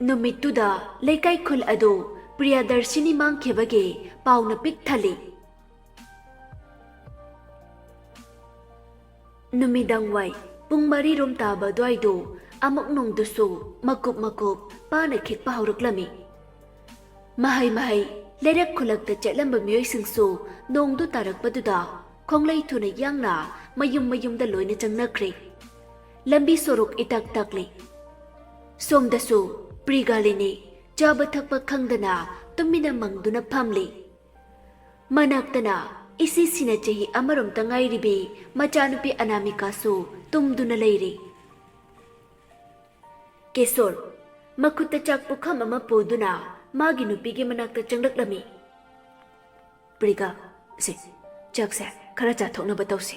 ꯅꯨꯃꯤꯠꯇꯨꯗ ꯂꯩꯀꯥꯏ ꯈꯨꯜ ꯑꯗꯨ ꯄ꯭ꯔꯤꯌꯥꯗꯔꯁꯤꯅꯤ ꯃꯥꯡꯈꯤꯕꯒꯤ ꯄꯥꯎꯅ ꯄꯤꯛ ꯊꯜꯂꯤ꯫ ꯅꯨꯃꯤꯗꯥꯡ ꯋꯥꯏ ꯄꯨꯡ ꯃꯔꯤ ꯔꯣꯝ ꯇꯥꯕ ꯑꯗꯨꯋꯥꯏꯗꯣ ꯑꯃꯨꯛ ꯅꯣꯡꯗꯨꯁꯨ ꯃꯀꯨꯞ ꯃꯀꯨꯞ ꯄꯥꯅ ꯈꯤꯛꯄ ꯍꯧꯔꯛꯂꯝꯃꯤ꯫ ꯃꯍꯩ ꯃꯍꯩ ꯂꯩꯔꯛ ꯈꯨꯂꯛꯇ ꯆꯠꯂꯝꯕ ꯃꯤꯑꯣꯏꯁꯤꯡꯁꯨ ꯅꯣꯡꯗꯨ ꯇꯥꯔꯛꯄꯗꯨꯗ ꯈꯣꯡꯂꯩ ꯊꯨꯅ ꯌꯥꯡꯅ ꯃꯌꯨꯝ ꯃꯌꯨꯝꯗ ꯂꯣꯏꯅ ꯆꯪꯅꯈ꯭ꯔꯦ꯫ ꯂꯝꯕꯤ ꯁꯣꯔꯣꯛ ꯏꯇꯛ ꯇꯛꯂꯤ꯫ ꯁꯣꯝꯗꯁꯨ ꯄ꯭ꯔꯤꯒꯥꯂꯤꯅꯤ ꯆꯥꯕ ꯊꯛꯄ ꯈꯪꯗꯅ ꯇꯨꯃꯤꯟꯅ ꯃꯪꯗꯨꯅ ꯐꯝꯂꯤ꯫ ꯃꯅꯥꯛꯇꯅ ꯏꯁꯤ ꯁꯤꯅ ꯆꯍꯤ ꯑꯃꯔꯣꯝꯇ ꯉꯥꯏꯔꯤꯕꯤ ꯃꯆꯥꯅꯨꯄꯤ ꯑꯅꯥꯃꯤꯀꯥꯁꯨ ꯇꯨꯝꯗꯨꯅ ꯂꯩꯔꯤ꯫ ꯀꯦꯁꯣꯔ ꯃꯈꯨꯠꯇ ꯆꯥꯛ ꯄꯨꯈꯝ ꯑꯃ ꯄꯨꯗꯨꯅ ꯃꯥꯒꯤ ꯅꯨꯄꯤꯒꯤ ꯃꯅꯥꯛꯇ ꯆꯪꯂꯛꯂꯝꯃꯤ꯫ "ꯄ꯭ꯔꯤꯒꯥ, ꯁꯦ, ꯆꯥꯛꯁꯦ ꯈꯔ ꯆꯥꯊꯣꯛꯅꯕ ꯇꯧꯁꯤ꯫"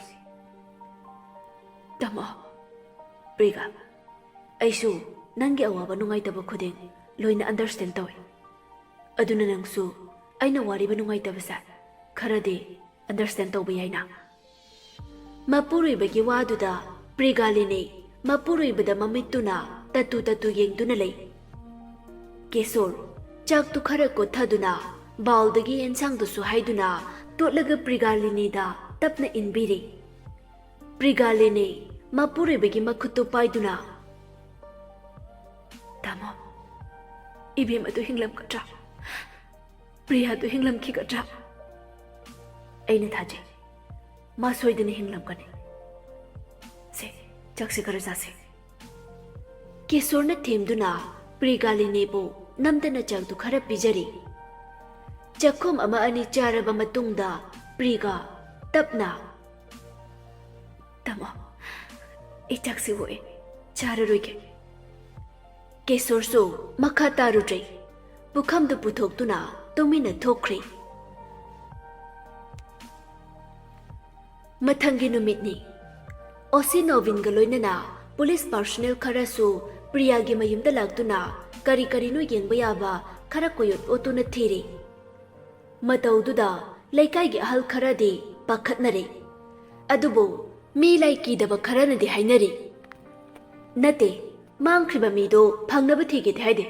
"ꯇꯥꯃꯣ, ꯄ꯭ꯔꯤꯒꯥ, ꯑꯩꯁꯨ ꯅꯪꯒꯤ ꯑꯋꯥꯕ ꯅꯨꯡꯉꯥꯏꯇꯕ ꯈꯨꯗꯤꯡ ꯂꯣꯏꯅ ꯑꯟꯗꯔꯁ꯭ꯇꯦꯟ ꯇꯧꯏ꯫ ꯑꯗꯨꯅ ꯅꯪꯁꯨ ꯑꯩꯅ ꯋꯥꯔꯤꯕ ꯅꯨꯡꯉꯥꯏꯇꯕꯁꯦ ꯈꯔꯗꯤ ꯑꯟꯗꯔꯁ꯭ꯇꯦꯟ ꯇꯧꯕ ꯌꯥꯏꯅ?" ꯃꯄꯨꯔꯣꯏꯕꯒꯤ ꯋꯥꯗꯨꯗ ꯄ꯭ꯔꯤꯒꯥꯂꯤꯅꯤ ꯃꯄꯨꯔꯣꯏꯕꯗ ꯃꯃꯤꯠꯇꯨꯅ ꯇꯠꯇꯨ ꯇꯠꯇꯨ ꯌꯦꯡꯗꯨꯅ ꯂꯩ꯫ ꯀꯦꯁꯣꯔ ꯆꯥꯛꯇꯨ ꯈꯔ ꯀꯣꯠꯊꯗꯨꯅ ꯕꯥꯎꯜꯗꯒꯤ ꯌꯦꯟꯁꯥꯡꯗꯨꯁꯨ ꯍꯥꯏꯗꯨꯅ ꯇꯣꯠꯂꯒ ꯄ꯭ꯔꯤꯒꯥꯂꯤꯅꯤꯗ ꯇꯞꯅ ꯏꯟꯕꯤꯔꯤ꯫ ꯄ꯭ꯔꯤꯒꯥꯂꯤꯅꯤ ꯃꯄꯨꯔꯣꯏꯕꯒꯤ ꯃꯈꯨꯠꯇꯨ ꯄꯥꯏꯗꯨꯅ, "ꯇꯥꯃꯣ, ꯏꯕꯦꯝ ꯑꯗꯨ ꯍꯤꯡꯂꯝꯒꯗ꯭ꯔꯥ? ꯄ꯭ꯔꯤꯌꯥꯗꯨ ꯍꯤꯡꯂꯝꯈꯤꯒꯗ꯭ꯔꯥ?" "ꯑꯩꯅ ꯊꯥꯖꯩ, ꯃꯥ ꯁꯣꯏꯗꯅ ꯍꯤꯡꯂꯝꯒꯅꯤ꯫ ꯁꯦ, ꯆꯥꯛꯁꯦ ꯈꯔ ꯆꯥꯁꯦ꯫" ꯀꯦꯁꯣꯔꯅ ꯊꯦꯝꯗꯨꯅ ꯄ꯭ꯔꯤꯒꯥꯂꯤꯅꯤꯕꯨ ꯅꯝꯗꯅ ꯆꯥꯛꯇꯨ ꯈꯔ ꯄꯤꯖꯔꯤ꯫ ꯆꯥꯛꯈꯨꯝ ꯑꯃ ꯑꯅꯤ ꯆꯥꯔꯕ ꯃꯇꯨꯡꯗ ꯄ꯭ꯔꯤꯒꯥ ꯇꯞꯅ, "ꯇꯥꯃꯣ, ꯑꯩ ꯆꯥꯛꯁꯤ ꯑꯣꯛꯑꯦ, ꯆꯥꯔꯔꯣꯏꯒꯦ꯫" ꯀꯦꯁꯣꯔꯁꯨ ꯃꯈꯥ ꯇꯥꯔꯨꯗ꯭ꯔꯦ꯫ ꯄꯨꯈꯝꯗꯨ ꯄꯨꯊꯣꯛꯇꯨꯅ ꯇꯨꯃꯤꯟꯅ ꯊꯣꯛꯈ꯭ꯔꯦ꯫ ꯃꯊꯪꯒꯤ ꯅꯨꯃꯤꯠꯅꯤ꯫ ꯑꯣꯁꯤ ꯅꯣꯚꯤꯟꯒ ꯂꯣꯏꯅꯅ ꯄꯨꯂꯤꯁ ꯄꯥꯔꯁꯣꯅꯦꯜ ꯈꯔꯁꯨ ꯄ꯭ꯔꯤꯌꯥꯒꯤ ꯃꯌꯨꯝꯗ ꯂꯥꯛꯇꯨꯅ ꯀꯔꯤ ꯀꯔꯤꯅꯣ ꯌꯦꯡꯕ ꯌꯥꯕ ꯈꯔ ꯀꯣꯏꯑꯣꯠ ꯑꯣꯠꯇꯨꯅ ꯊꯤꯔꯤ꯫ ꯃꯇꯧꯗꯨꯗ ꯂꯩꯀꯥꯏꯒꯤ ꯑꯍꯜ ꯈꯔꯗꯤ ꯄꯥꯈꯠꯅꯔꯦ꯫ ꯑꯗꯨꯕꯨ ꯃꯤ ꯂꯥꯏ ꯀꯤꯗꯕ ꯈꯔꯅꯗꯤ ꯍꯥꯏꯅꯔꯤ, "ꯅꯠꯇꯦ, ꯃꯥꯡꯈ꯭ꯔꯤꯕ ꯃꯤꯗꯣ ꯐꯪꯅꯕ ꯊꯤꯒꯦꯗꯤ ꯍꯥꯏꯗꯦ,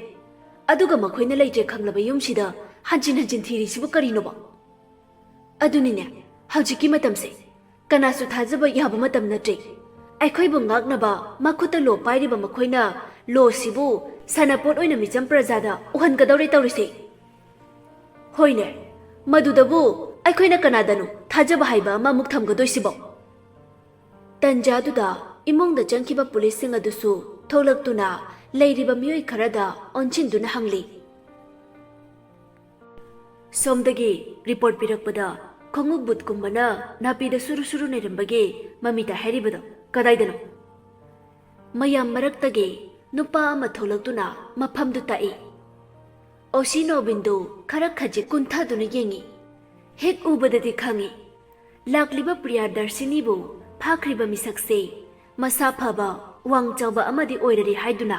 ꯑꯗꯨꯒ ꯃꯈꯣꯏꯅ ꯂꯩꯇ꯭ꯔꯦ ꯈꯪꯂꯕ ꯌꯨꯝꯁꯤꯗ ꯍꯟꯖꯤꯟ ꯍꯟꯖꯤꯟ ꯊꯤꯔꯤꯁꯤꯕꯨ ꯀꯔꯤꯅꯣꯕ?" ꯑꯗꯨꯅꯤꯅꯦ, ꯍꯧꯖꯤꯛꯀꯤ ꯃꯇꯝꯁꯦ ꯀꯅꯥꯁꯨ ꯊꯥꯖꯕ ꯌꯥꯕ ꯃꯇꯝ ꯅꯠꯇ꯭ꯔꯦ꯫ ꯑꯩꯈꯣꯏꯕꯨ ꯉꯥꯛꯅꯕ ꯃꯈꯨꯠꯇ ꯂꯣ ꯄꯥꯏꯔꯤꯕ ꯃꯈꯣꯏꯅ ꯂꯣꯁꯤꯕꯨ ꯁꯥꯟꯅꯄꯣꯠ ꯑꯣꯏꯅ ꯃꯤꯆꯝ ꯄ꯭ꯔꯖꯥꯗ ꯎꯍꯟꯒꯗꯧꯔꯦ ꯇꯧꯔꯤꯁꯦ꯫ ꯍꯣꯏꯅꯦ, ꯃꯗꯨꯗꯕꯨ ꯑꯩꯈꯣꯏꯅ ꯀꯅꯥꯗꯅꯣ ꯊꯥꯖꯕ ꯍꯥꯏꯕ ꯑꯃꯃꯨꯛ ꯊꯝꯒꯗꯣꯏꯁꯤꯕꯣ? ꯇꯟꯖꯥꯗꯨꯗ ꯏꯃꯨꯡꯗ ꯆꯪꯈꯤꯕ ꯄꯨꯂꯤꯁꯁꯤꯡ ꯑꯗꯨꯁꯨ ꯊꯣꯛꯂꯛꯇꯨꯅ ꯂꯩꯔꯤꯕ ꯃꯤꯑꯣꯏ ꯈꯔꯗ ꯑꯣꯟꯁꯤꯟꯗꯨꯅ ꯍꯪꯂꯤ꯫ ꯁꯣꯝꯗꯒꯤ ꯔꯤꯄꯣꯔꯠ ꯄꯤꯔꯛꯄꯗ ꯈꯣꯡꯎꯞ ꯕꯨꯠꯀꯨꯝꯕꯅ ꯅꯥꯄꯤꯗ ꯁꯨꯔꯨ ꯁꯨꯔꯨ ꯅꯩꯔꯝꯕꯒꯤ ꯃꯃꯤ ꯇꯥꯏ ꯍꯥꯏꯔꯤꯕꯗꯣ ꯀꯗꯥꯏꯗꯅꯣ? ꯃꯌꯥꯝ ꯃꯔꯛꯇꯒꯤ ꯅꯨꯄꯥ ꯑꯃ ꯊꯣꯛꯂꯛꯇꯨꯅ ꯃꯐꯝꯗꯨ ꯇꯥꯛꯏ꯫ ꯑꯣꯁꯤ ꯅꯣꯕꯤꯟꯗꯨ ꯈꯔ ꯈꯖꯤꯛ ꯀꯨꯟꯊꯗꯨꯅ ꯌꯦꯡꯏ꯫ ꯍꯦꯛ ꯎꯕꯗꯗꯤ ꯈꯪꯏ, ꯂꯥꯛꯂꯤꯕ ꯄ꯭ꯔꯤꯌꯥꯗꯔꯁꯤꯅꯤꯕꯨ ꯐꯥꯈ꯭ꯔꯤꯕ ꯃꯤꯁꯛꯁꯦ ꯃꯁꯥ ꯐꯕ, ꯋꯥꯡ ꯆꯥꯎꯕ ꯑꯃꯗꯤ ꯑꯣꯏꯔꯔꯤ ꯍꯥꯏꯗꯨꯅ꯫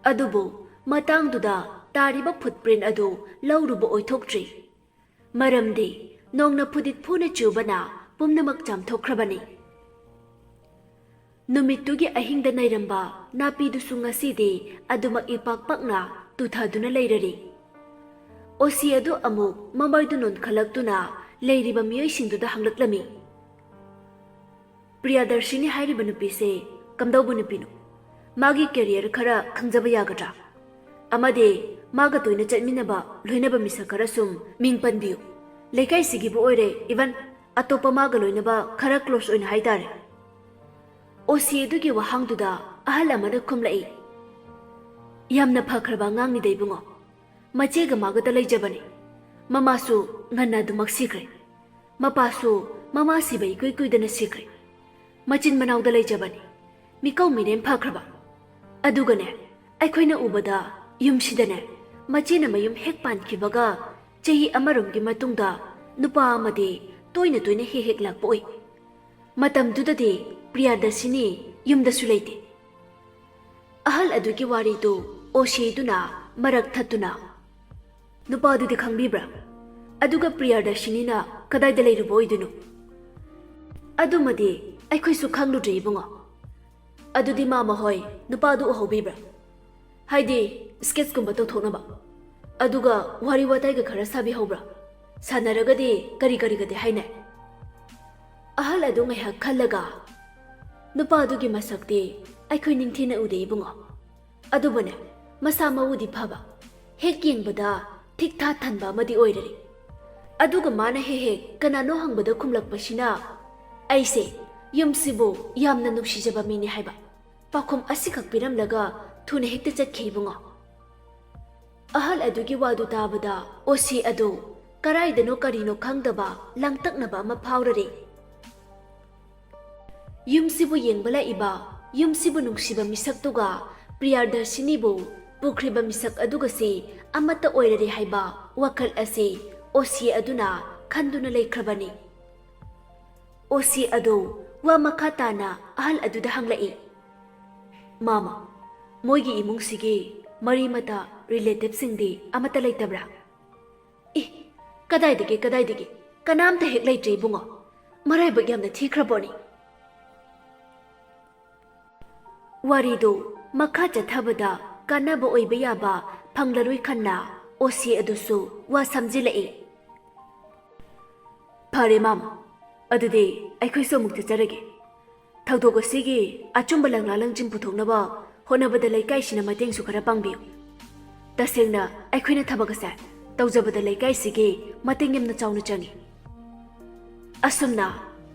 ꯑꯗꯨꯕꯨ ꯃꯇꯥꯡꯗꯨꯗ ꯇꯥꯔꯤꯕ ꯐꯨꯠꯄ꯭ꯔꯤꯟ ꯑꯗꯨ ꯂꯧꯔꯨꯕ ꯑꯣꯏꯊꯣꯛꯇ꯭ꯔꯤ꯫ ꯃꯔꯝꯗꯤ ꯅꯣꯡꯅ ꯐꯨꯗꯤꯠ ꯐꯨꯅ ꯆꯨꯕꯅ ꯄꯨꯝꯅꯃꯛ ꯆꯥꯝꯊꯣꯛꯈ꯭ꯔꯕꯅꯤ꯫ ꯅꯨꯃꯤꯠꯇꯨꯒꯤ ꯑꯍꯤꯡꯗ ꯅꯩꯔꯝꯕ ꯅꯥꯄꯤꯗꯨꯁꯨ ꯉꯁꯤꯗꯤ ꯑꯗꯨꯃꯛ ꯏꯄꯥꯛ ꯄꯥꯛꯅ ꯇꯨꯊꯗꯨꯅ ꯂꯩꯔꯔꯤ꯫ ꯑꯣꯁꯤ ꯑꯗꯨ ꯑꯃꯨꯛ ꯃꯃꯥꯏꯗꯨ ꯅꯣꯟꯈꯠꯂꯛꯇꯨꯅ ꯂꯩꯔꯤꯕ ꯃꯤꯑꯣꯏꯁꯤꯡꯗꯨꯗ ꯍꯪꯂꯛꯂꯝꯃꯤ, "ꯄ꯭ꯔꯤꯌꯥꯗꯔꯁꯤꯅꯤ ꯍꯥꯏꯔꯤꯕ ꯅꯨꯄꯤꯁꯦ ꯀꯝꯗꯧꯕ ꯅꯨꯄꯤꯅꯣ? ꯃꯥꯒꯤ ꯀꯦꯔꯤꯌꯔ ꯈꯔ ꯈꯪꯖꯕ ꯌꯥꯒꯗ꯭ꯔꯥ? ꯑꯃꯗꯤ ꯃꯥꯒ ꯇꯣꯏꯅ ꯆꯠꯃꯤꯟꯅꯕ, ꯂꯣꯏꯅꯕ ꯃꯤꯁꯛ ꯈꯔ ꯁꯨꯝ ꯃꯤꯡ ꯄꯟꯕꯤꯌꯨ꯫ ꯂꯩꯀꯥꯏꯁꯤꯒꯤꯕꯨ ꯑꯣꯏꯔꯦ, even ꯑꯇꯣꯞꯄ ꯃꯥꯒ ꯂꯣꯏꯅꯕ ꯈꯔ ꯀ꯭ꯂꯣꯁ ꯑꯣꯏꯅ ꯍꯥꯏꯇꯥꯔꯦ꯫" ꯑꯣꯁꯤ ꯑꯗꯨꯒꯤ ꯋꯥꯍꯪꯗꯨꯗ ꯑꯍꯜ ꯑꯃꯅ ꯈꯨꯝꯂꯛꯏ, "ꯌꯥꯝꯅ ꯐꯈ꯭ꯔꯕ ꯑꯉꯥꯡꯅꯤꯗ ꯏꯕꯨꯡꯉꯣ꯫ ꯃꯆꯦꯒ ꯃꯥꯒꯗ ꯂꯩꯖꯕꯅꯤ꯫ ꯃꯃꯥꯁꯨ ꯉꯟꯅ ꯑꯗꯨꯃꯛ ꯁꯤꯈ꯭ꯔꯦ꯫ ꯃꯄꯥꯁꯨ ꯃꯃꯥ ꯁꯤꯕ ꯏꯀꯨꯏ ꯀꯨꯏꯗꯅ ꯁꯤꯈ꯭ꯔꯦ꯫ ꯃꯆꯤꯟ ꯃꯅꯥꯎꯗ ꯂꯩꯖꯕꯅꯤ꯫ ꯃꯤꯀꯧ ꯃꯤꯔꯦꯟ ꯐꯈ꯭ꯔꯕ꯫ ꯑꯗꯨꯒꯅꯦ, ꯑꯩꯈꯣꯏꯅ ꯎꯕꯗ ꯌꯨꯝꯁꯤꯗꯅꯦ, ꯃꯆꯦꯅ ꯃꯌꯨꯝ ꯍꯦꯛ ꯄꯥꯟꯈꯤꯕꯒ ꯆꯍꯤ ꯑꯃꯔꯣꯝꯒꯤ ꯃꯇꯨꯡꯗ ꯅꯨꯄꯥ ꯑꯃꯗꯤ ꯇꯣꯏꯅ ꯇꯣꯏꯅ ꯍꯦꯛ ꯍꯦꯛ ꯂꯥꯛꯄ ꯎꯏ꯫ ꯃꯇꯝꯗꯨꯗꯗꯤ ꯄ꯭ꯔꯤꯌꯥꯗꯔꯁꯤꯅꯤ ꯌꯨꯝꯗꯁꯨ ꯂꯩꯇꯦ꯫" ꯑꯍꯜ ꯑꯗꯨꯒꯤ ꯋꯥꯔꯤꯗꯨ ꯑꯣꯁꯤꯗꯨꯅ ꯃꯔꯛ ꯊꯠꯇꯨꯅ, "ꯅꯨꯄꯥꯗꯨꯗꯤ ꯈꯪꯕꯤꯕ꯭ꯔꯥ? ꯑꯗꯨꯒ ꯄ꯭ꯔꯤꯌꯥꯗꯔꯁꯤꯅꯤꯅ ꯀꯗꯥꯏꯗ ꯂꯩꯔꯨꯕ ꯑꯣꯏꯗꯣꯏꯅꯣ?" "ꯑꯗꯨꯃꯗꯤ ꯑꯩꯈꯣꯏꯁꯨ ꯈꯪꯂꯨꯗ꯭ꯔꯦ ꯏꯕꯨꯡꯉꯣ꯫ ꯑꯗꯨꯗꯤ ꯃꯥꯃ ꯍꯣꯏ ꯅꯨꯄꯥꯗꯨ ꯎꯍꯧꯕꯤꯕ꯭ꯔꯥ? ꯍꯥꯏꯗꯤ ꯁ꯭ꯀꯦꯠꯁꯀꯨꯝꯕ ꯇꯧꯊꯣꯛꯅꯕ? ꯑꯗꯨꯒ ꯋꯥꯔꯤ ꯋꯥꯇꯥꯏꯒ ꯈꯔ ꯁꯥꯕꯤꯍꯧꯕ꯭ꯔꯥ? ꯁꯥꯟꯅꯔꯒꯗꯤ ꯀꯔꯤ ꯀꯔꯤꯒꯗꯤ ꯍꯥꯏꯅꯩ?" ꯑꯍꯜ ꯑꯗꯨ ꯉꯥꯏꯍꯥꯛ ꯈꯜꯂꯒ, ꯅꯨꯄꯥꯗꯨꯒꯤ ꯃꯁꯛꯇꯤ ꯑꯩꯈꯣꯏ ꯅꯤꯡꯊꯤꯅ ꯎꯗꯦ, ꯏꯕꯨꯡꯉꯣ꯫ ꯑꯗꯨꯕꯨꯅꯦ, ꯃꯁꯥ ꯃꯎꯗꯤ ꯐꯕ, ꯍꯦꯛ ꯌꯦꯡꯕꯗ ꯊꯤꯛ ꯊꯥ ꯊꯟꯕ ꯑꯃꯗꯤ ꯑꯣꯏꯔꯔꯤ꯫ ꯑꯗꯨꯒ ꯃꯥꯅ ꯍꯦꯛ ꯍꯦꯛ ꯀꯅꯥꯅꯣ ꯍꯪꯕꯗ ꯈꯨꯝꯂꯛꯄꯁꯤꯅ, "ꯑꯩꯁꯦ ꯌꯨꯝꯁꯤꯕꯨ ꯌꯥꯝꯅ ꯅꯨꯡꯁꯤꯖꯕ ꯃꯤꯅꯤ" ꯍꯥꯏꯕ꯫ ꯄꯥꯎꯈꯨꯝ ꯑꯁꯤꯈꯛ ꯄꯤꯔꯝꯂꯒ ꯊꯨꯅ ꯍꯦꯛꯇ ꯆꯠꯈꯤ, ꯏꯕꯨꯡꯉꯣ꯫ ꯑꯍꯜ ꯑꯗꯨꯒꯤ ꯋꯥꯗꯨ ꯇꯥꯕꯗ ꯑꯣꯁꯤ ꯑꯗꯨ ꯀꯔꯥꯏꯗꯅꯣ ꯀꯔꯤꯅꯣ ꯈꯪꯗꯕ ꯂꯥꯡꯇꯛꯅꯕ ꯑꯃ ꯐꯥꯎꯔꯔꯦ꯫ ꯌꯨꯝꯁꯤꯕꯨ ꯌꯦꯡꯕ ꯂꯥꯛꯏꯕ, ꯌꯨꯝꯁꯤꯕꯨ ꯅꯨꯡꯁꯤꯕ ꯃꯤꯁꯛꯇꯨꯒ ꯄ꯭ꯔꯤꯌꯥꯗꯔꯁꯤꯅꯤꯕꯨ ꯄꯨꯈ꯭ꯔꯤꯕ ꯃꯤꯁꯛ ꯑꯗꯨꯒꯁꯤ ꯑꯃꯠꯇ ꯑꯣꯏꯔꯔꯦ ꯍꯥꯏꯕ ꯋꯥꯈꯜ ꯑꯁꯤ ꯑꯣꯁꯤ ꯑꯗꯨꯅ ꯈꯟꯗꯨꯅ ꯂꯩꯈ꯭ꯔꯕꯅꯤ꯫ ꯑꯣꯁꯤ ꯑꯗꯨ ꯋꯥ ꯃꯈꯥ ꯇꯥꯅ ꯑꯍꯜ ꯑꯗꯨꯗ ꯍꯪꯂꯛꯏ, "ꯃꯥꯃ, ꯃꯣꯏꯒꯤ ꯏꯃꯨꯡꯁꯤꯒꯤ ꯃꯔꯤ ꯃꯇꯥ, ꯔꯤꯂꯦꯇꯤꯚꯁꯤꯡꯗꯤ ꯑꯃꯠꯇ ꯂꯩꯇꯕ꯭ꯔꯥ?" "ꯏ, ꯀꯗꯥꯏꯗꯒꯤ, ꯀꯗꯥꯏꯗꯒꯤ? ꯀꯅꯥꯝꯇ ꯍꯦꯛ ꯂꯩꯇ꯭ꯔꯦ, ꯏꯕꯨꯡꯉꯣ꯫ ꯃꯔꯥꯏꯕꯛ ꯌꯥꯝꯅ ꯊꯤꯈ꯭ꯔꯕꯣꯅꯤ꯫" ꯋꯥꯔꯤꯗꯨ ꯃꯈꯥ ꯆꯠꯊꯕꯗ ꯀꯥꯟꯅꯕ ꯑꯣꯏꯕ ꯌꯥꯕ ꯐꯪꯂꯔꯣꯏ ꯈꯟꯅ ꯑꯣꯁꯤ ꯑꯗꯨꯁꯨ ꯋꯥ ꯁꯝꯖꯤꯜꯂꯛꯏ꯫ "ꯐꯔꯦ ꯃꯥꯃ, ꯑꯗꯨꯗꯤ ꯑꯩꯈꯣꯏꯁꯨ ꯑꯃꯨꯛ ꯆꯠꯆꯔꯒꯦ꯫ ꯊꯧꯗꯣꯛ ꯑꯁꯤꯒꯤ ꯑꯆꯨꯝꯕ ꯂꯪꯂꯥ ꯂꯪꯖꯤꯟ ꯄꯨꯊꯣꯛꯅꯕ ꯍꯣꯠꯅꯕꯗ ꯂꯩꯀꯥꯏꯁꯤꯅ ꯃꯇꯦꯡꯁꯨ ꯈꯔ ꯄꯥꯡꯕꯤꯌꯨ꯫ ꯇꯁꯦꯡꯅ ꯑꯩꯈꯣꯏꯅ ꯊꯕꯛ ꯑꯁꯦ ꯇꯧꯖꯕꯗ ꯂꯩꯀꯥꯏꯁꯤꯒꯤ ꯃꯇꯦꯡ ꯌꯥꯝꯅ ꯆꯥꯎꯅ ꯆꯪꯏ꯫" ꯑꯁꯨꯝꯅ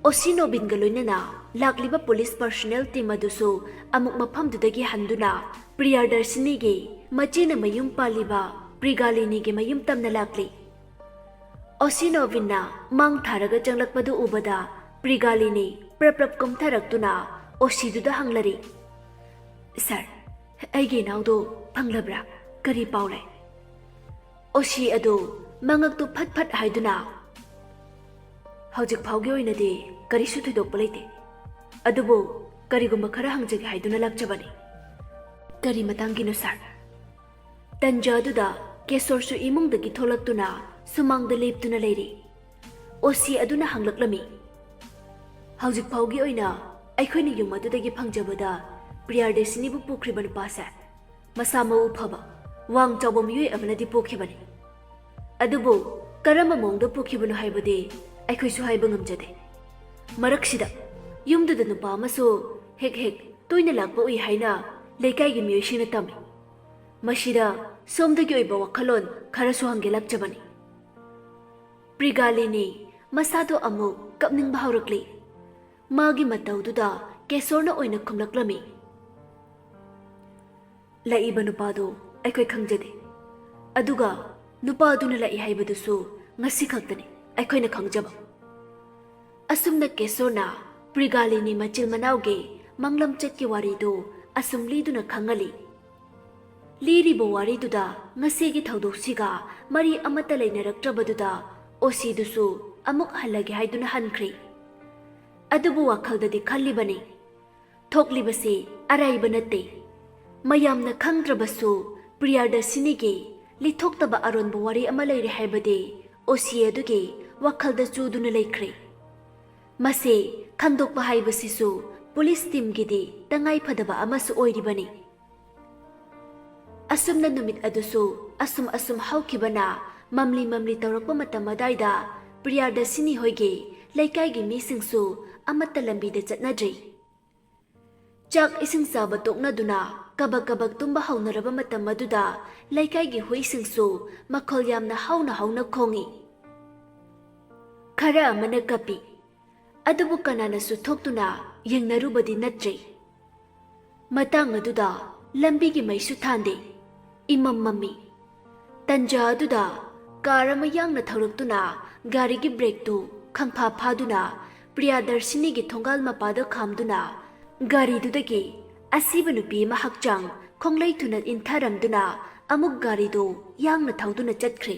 ꯑꯣꯁꯤ ꯅꯣꯕꯤꯟꯒ ꯂꯣꯏꯅꯅ ꯂꯥꯛꯂꯤꯕ ꯄꯨꯂꯤꯁ ꯄꯔꯁꯣꯅꯦꯜ ꯇꯤꯝ ꯑꯗꯨꯁꯨ ꯑꯃꯨꯛ ꯃꯐꯝꯗꯨꯗꯒꯤ ꯍꯟꯗꯨꯅ ꯄ꯭ꯔꯤꯌꯥꯗꯔꯁꯤꯅꯤꯒꯤ ꯃꯆꯦꯅ ꯃꯌꯨꯝ ꯄꯥꯜꯂꯤꯕ ꯄ꯭ꯔꯤꯒꯥꯂꯤꯅꯤꯒꯤ ꯃꯌꯨꯝ ꯇꯝꯅ ꯂꯥꯛꯂꯤ꯫ ꯑꯣꯁꯤ ꯅꯣꯕꯤꯟꯅ ꯃꯥꯡ ꯊꯥꯔꯒ ꯆꯪꯂꯛꯄꯗꯨ ꯎꯕꯗ ꯄ꯭ꯔꯤꯒꯥꯂꯤꯅꯤ ꯄ꯭ꯔꯞ ꯄ꯭ꯔꯞ ꯀꯨꯝꯊꯔꯛꯇꯨꯅ ꯑꯣꯁꯤꯗꯨꯗ ꯍꯪꯂꯔꯤ, "ꯁꯥꯔ, ꯑꯩꯒꯤ ꯏꯅꯥꯎꯗꯣ ꯐꯪꯂꯕ꯭ꯔꯥ? ꯀꯔꯤ ꯄꯥꯎ ꯂꯩ?" ꯑꯣꯁꯤ ꯑꯗꯨ ꯃꯉꯛꯇꯨ ꯐꯠ ꯐꯠ ꯍꯥꯏꯗꯨꯅ, "ꯍꯧꯖꯤꯛ ꯐꯥꯎꯒꯤ ꯑꯣꯏꯅꯗꯤ ꯀꯔꯤꯁꯨ ꯊꯣꯏꯗꯣꯛꯄ ꯂꯩꯇꯦ, ꯑꯗꯨꯕꯨ ꯀꯔꯤꯒꯨꯝꯕ ꯈꯔ ꯍꯪꯖꯒꯦ ꯍꯥꯏꯗꯨꯅ ꯂꯥꯛꯆꯕꯅꯤ꯫" "ꯀꯔꯤ ꯃꯇꯥꯡꯒꯤꯅꯣ, ꯁꯥꯔ?" ꯇꯟꯖꯥ ꯑꯗꯨꯗ ꯀꯦꯁꯣꯔꯁꯨ ꯏꯃꯨꯡꯗꯒꯤ ꯊꯣꯛꯂꯛꯇꯨꯅ ꯁꯨꯃꯥꯡꯗ ꯂꯦꯞꯇꯨꯅ ꯂꯩꯔꯤ꯫ ꯑꯣꯁꯤ ꯑꯗꯨꯅ ꯍꯪꯂꯛꯂꯝꯃꯤ, "ꯍꯧꯖꯤꯛ ꯐꯥꯎꯒꯤ ꯑꯣꯏꯅ ꯑꯩꯈꯣꯏꯅ ꯌꯨꯝ ꯑꯗꯨꯗꯒꯤ ꯐꯪꯖꯕꯗ ꯄ꯭ꯔꯤꯌꯥꯗꯔꯁꯤꯅꯤꯕꯨ ꯄꯨꯈ꯭ꯔꯤꯕ ꯅꯨꯄꯥꯁꯦ ꯃꯁꯥ ꯃꯎ ꯐꯕ, ꯋꯥꯡ ꯆꯥꯎꯕ ꯃꯤꯑꯣꯏ ꯑꯃꯅꯗꯤ ꯄꯣꯛꯈꯤꯕꯅꯤ꯫ ꯑꯗꯨꯕꯨ ꯀꯔꯝꯕ ꯃꯑꯣꯡꯗ ꯄꯣꯛꯈꯤꯕꯅꯣ ꯍꯥꯏꯕꯗꯤ ꯑꯩꯈꯣꯏꯁꯨ ꯍꯥꯏꯕ ꯉꯝꯖꯗꯦ꯫ ꯃꯔꯛꯁꯤꯗ ꯌꯨꯝꯗꯨꯗ ꯅꯨꯄꯥ ꯑꯃꯁꯨ ꯍꯦꯛ ꯍꯦꯛ ꯇꯣꯏꯅ ꯂꯥꯛꯄ ꯎꯏ ꯍꯥꯏꯅ ꯂꯩꯀꯥꯏꯒꯤ ꯃꯤꯑꯣꯏꯁꯤꯡꯅ ꯇꯝꯃꯤ꯫ ꯃꯁꯤꯗ ꯁꯣꯝꯗꯒꯤ ꯑꯣꯏꯕ ꯋꯥꯈꯜꯂꯣꯟ ꯈꯔꯁꯨ ꯍꯪꯒꯦ ꯂꯥꯛꯆꯕꯅꯤ꯫ ꯄ꯭ꯔꯤꯒꯥꯂꯤꯅꯤ ꯃꯁꯥꯗꯣ ꯑꯃꯨꯛ ꯀꯞꯅꯤꯡꯕ ꯍꯧꯔꯛꯂꯤ꯫ ꯃꯥꯒꯤ ꯃꯇꯧꯗꯨꯗ ꯀꯦꯁꯣꯔꯅ ꯑꯣꯏꯅ ꯈꯨꯝꯂꯛꯂꯝꯃꯤ꯫ "ꯂꯥꯛꯏꯕ ꯅꯨꯄꯥꯗꯨ ꯑꯩꯈꯣꯏ ꯈꯪꯖꯗꯦ꯫ ꯑꯗꯨꯒ ꯅꯨꯄꯥꯗꯨꯅ ꯂꯥꯛꯏ ꯍꯥꯏꯕꯗꯨꯁꯨ ꯉꯁꯤ ꯈꯛꯇꯅꯤ ꯑꯩꯈꯣꯏꯅ ꯈꯪꯖꯕ꯫" ꯑꯁꯨꯝꯅ ꯀꯦꯁꯣꯔꯅ ꯄ꯭ꯔꯤꯒꯥꯂꯤꯅꯤ ꯃꯆꯤꯜ ꯃꯅꯥꯎꯒꯤ ꯃꯪꯂꯝꯆꯠꯀꯤ ꯋꯥꯔꯤꯗꯨ ꯑꯁꯨꯝ ꯂꯤꯗꯨꯅ ꯈꯪꯍꯜꯂꯤ꯫ ꯂꯤꯔꯤꯕ ꯋꯥꯔꯤꯗꯨꯗ ꯉꯁꯤꯒꯤ ꯊꯧꯗꯣꯛꯁꯤꯒ ꯃꯔꯤ ꯑꯃꯠꯇ ꯂꯩꯅꯔꯛꯇ꯭ꯔꯕꯗꯨꯗ ꯑꯣꯁꯤꯗꯨꯁꯨ ꯑꯃꯨꯛ ꯍꯜꯂꯒꯦ ꯍꯥꯏꯗꯨꯅ ꯍꯟꯈ꯭ꯔꯦ꯫ ꯑꯗꯨꯕꯨ ꯋꯥꯈꯜꯗꯗꯤ ꯈꯜꯂꯤꯕꯅꯤ, ꯊꯣꯛꯂꯤꯕꯁꯤ ꯑꯔꯥꯏꯕ ꯅꯠꯇꯦ꯫ ꯃꯌꯥꯝꯅ ꯈꯪꯗ꯭ꯔꯕꯁꯨ ꯄ꯭ꯔꯤꯌꯥꯗꯔꯁꯤꯅꯤꯒꯤ ꯂꯤꯊꯣꯛꯇꯕ ꯑꯔꯣꯟꯕ ꯋꯥꯔꯤ ꯑꯃ ꯂꯩꯔꯦ ꯍꯥꯏꯕꯗꯤ ꯑꯣꯁꯤ ꯑꯗꯨꯒꯤ ꯋꯥꯈꯜꯗ ꯆꯨꯗꯨꯅ ꯂꯩꯈ꯭ꯔꯦ꯫ ꯃꯁꯤ ꯈꯪꯗꯣꯛꯄ ꯍꯥꯏꯕꯁꯤꯁꯨ ꯄꯨꯂꯤꯁ ꯇꯤꯝꯒꯤꯗꯤ ꯇꯉꯥꯏ ꯐꯗꯕ ꯑꯃꯁꯨ ꯑꯣꯏꯔꯤꯕꯅꯤ꯫ ꯑꯁꯨꯝꯅ ꯅꯨꯃꯤꯠ ꯑꯗꯨꯁꯨ ꯑꯁꯨꯝ ꯑꯁꯨꯝ ꯍꯧꯈꯤꯕꯅ ꯃꯝꯂꯤ ꯃꯝꯂꯤ ꯇꯧꯔꯛꯄ ꯃꯇꯝ ꯑꯗꯥꯏꯗ ꯄ꯭ꯔꯤꯌꯥꯗꯔꯁꯤꯅꯤ ꯍꯣꯏꯒꯤ ꯂꯩꯀꯥꯏꯒꯤ ꯃꯤꯁꯤꯡꯁꯨ ꯑꯃꯠꯇ ꯂꯝꯕꯤꯗ ꯆꯠꯅꯗ꯭ꯔꯤ꯫ ꯆꯥꯛ ꯏꯁꯤꯡ ꯆꯥꯕ ꯇꯣꯛꯅꯗꯨꯅ ꯀꯕꯛ ꯀꯕꯛ ꯇꯨꯝꯕ ꯍꯧꯅꯔꯕ ꯃꯇꯝ ꯑꯗꯨꯗ ꯂꯩꯀꯥꯏꯒꯤ ꯍꯨꯏꯁꯤꯡꯁꯨ ꯃꯈꯣꯜ ꯌꯥꯝꯅ ꯍꯧꯅ ꯍꯧꯅ ꯈꯣꯡꯏ꯫ ꯈꯔ ꯑꯃꯅ ꯀꯞꯄꯤ꯫ ꯑꯗꯨꯕꯨ ꯀꯅꯥꯅꯁꯨ ꯊꯣꯛꯇꯨꯅ ꯌꯦꯡꯅꯔꯨꯕꯗꯤ ꯅꯠꯇ꯭ꯔꯦ꯫ ꯃꯇꯥꯡ ꯑꯗꯨꯗ ꯂꯝꯕꯤꯒꯤ ꯃꯩꯁꯨ ꯊꯥꯟꯗꯦ꯫ ꯏꯃꯝ ꯃꯝꯃꯤ꯫ ꯇꯟꯖꯥ ꯑꯗꯨꯗ ꯀꯥꯔ ꯑꯃ ꯌꯥꯡꯅ ꯊꯧꯔꯛꯇꯨꯅ ꯒꯥꯔꯤꯒꯤ ꯕ꯭ꯔꯦꯛꯇꯨ ꯈꯪꯐꯥ ꯐꯥꯗꯨꯅ ꯄ꯭ꯔꯤꯌꯥꯗꯔꯁꯤꯅꯤꯒꯤ ꯊꯣꯡꯒꯥꯜ ꯃꯄꯥꯗ ꯈꯥꯝꯗꯨꯅ ꯒꯥꯔꯤꯗꯨꯗꯒꯤ ꯑꯁꯤꯕ ꯅꯨꯄꯤ ꯑꯃ ꯍꯛꯆꯥꯡ ꯈꯣꯡꯂꯩ ꯊꯨꯅ ꯏꯟꯊꯔꯝꯗꯨꯅ ꯑꯃꯨꯛ ꯒꯥꯔꯤꯗꯨ ꯌꯥꯡꯅ ꯊꯧꯗꯨꯅ ꯆꯠꯈ꯭ꯔꯦ꯫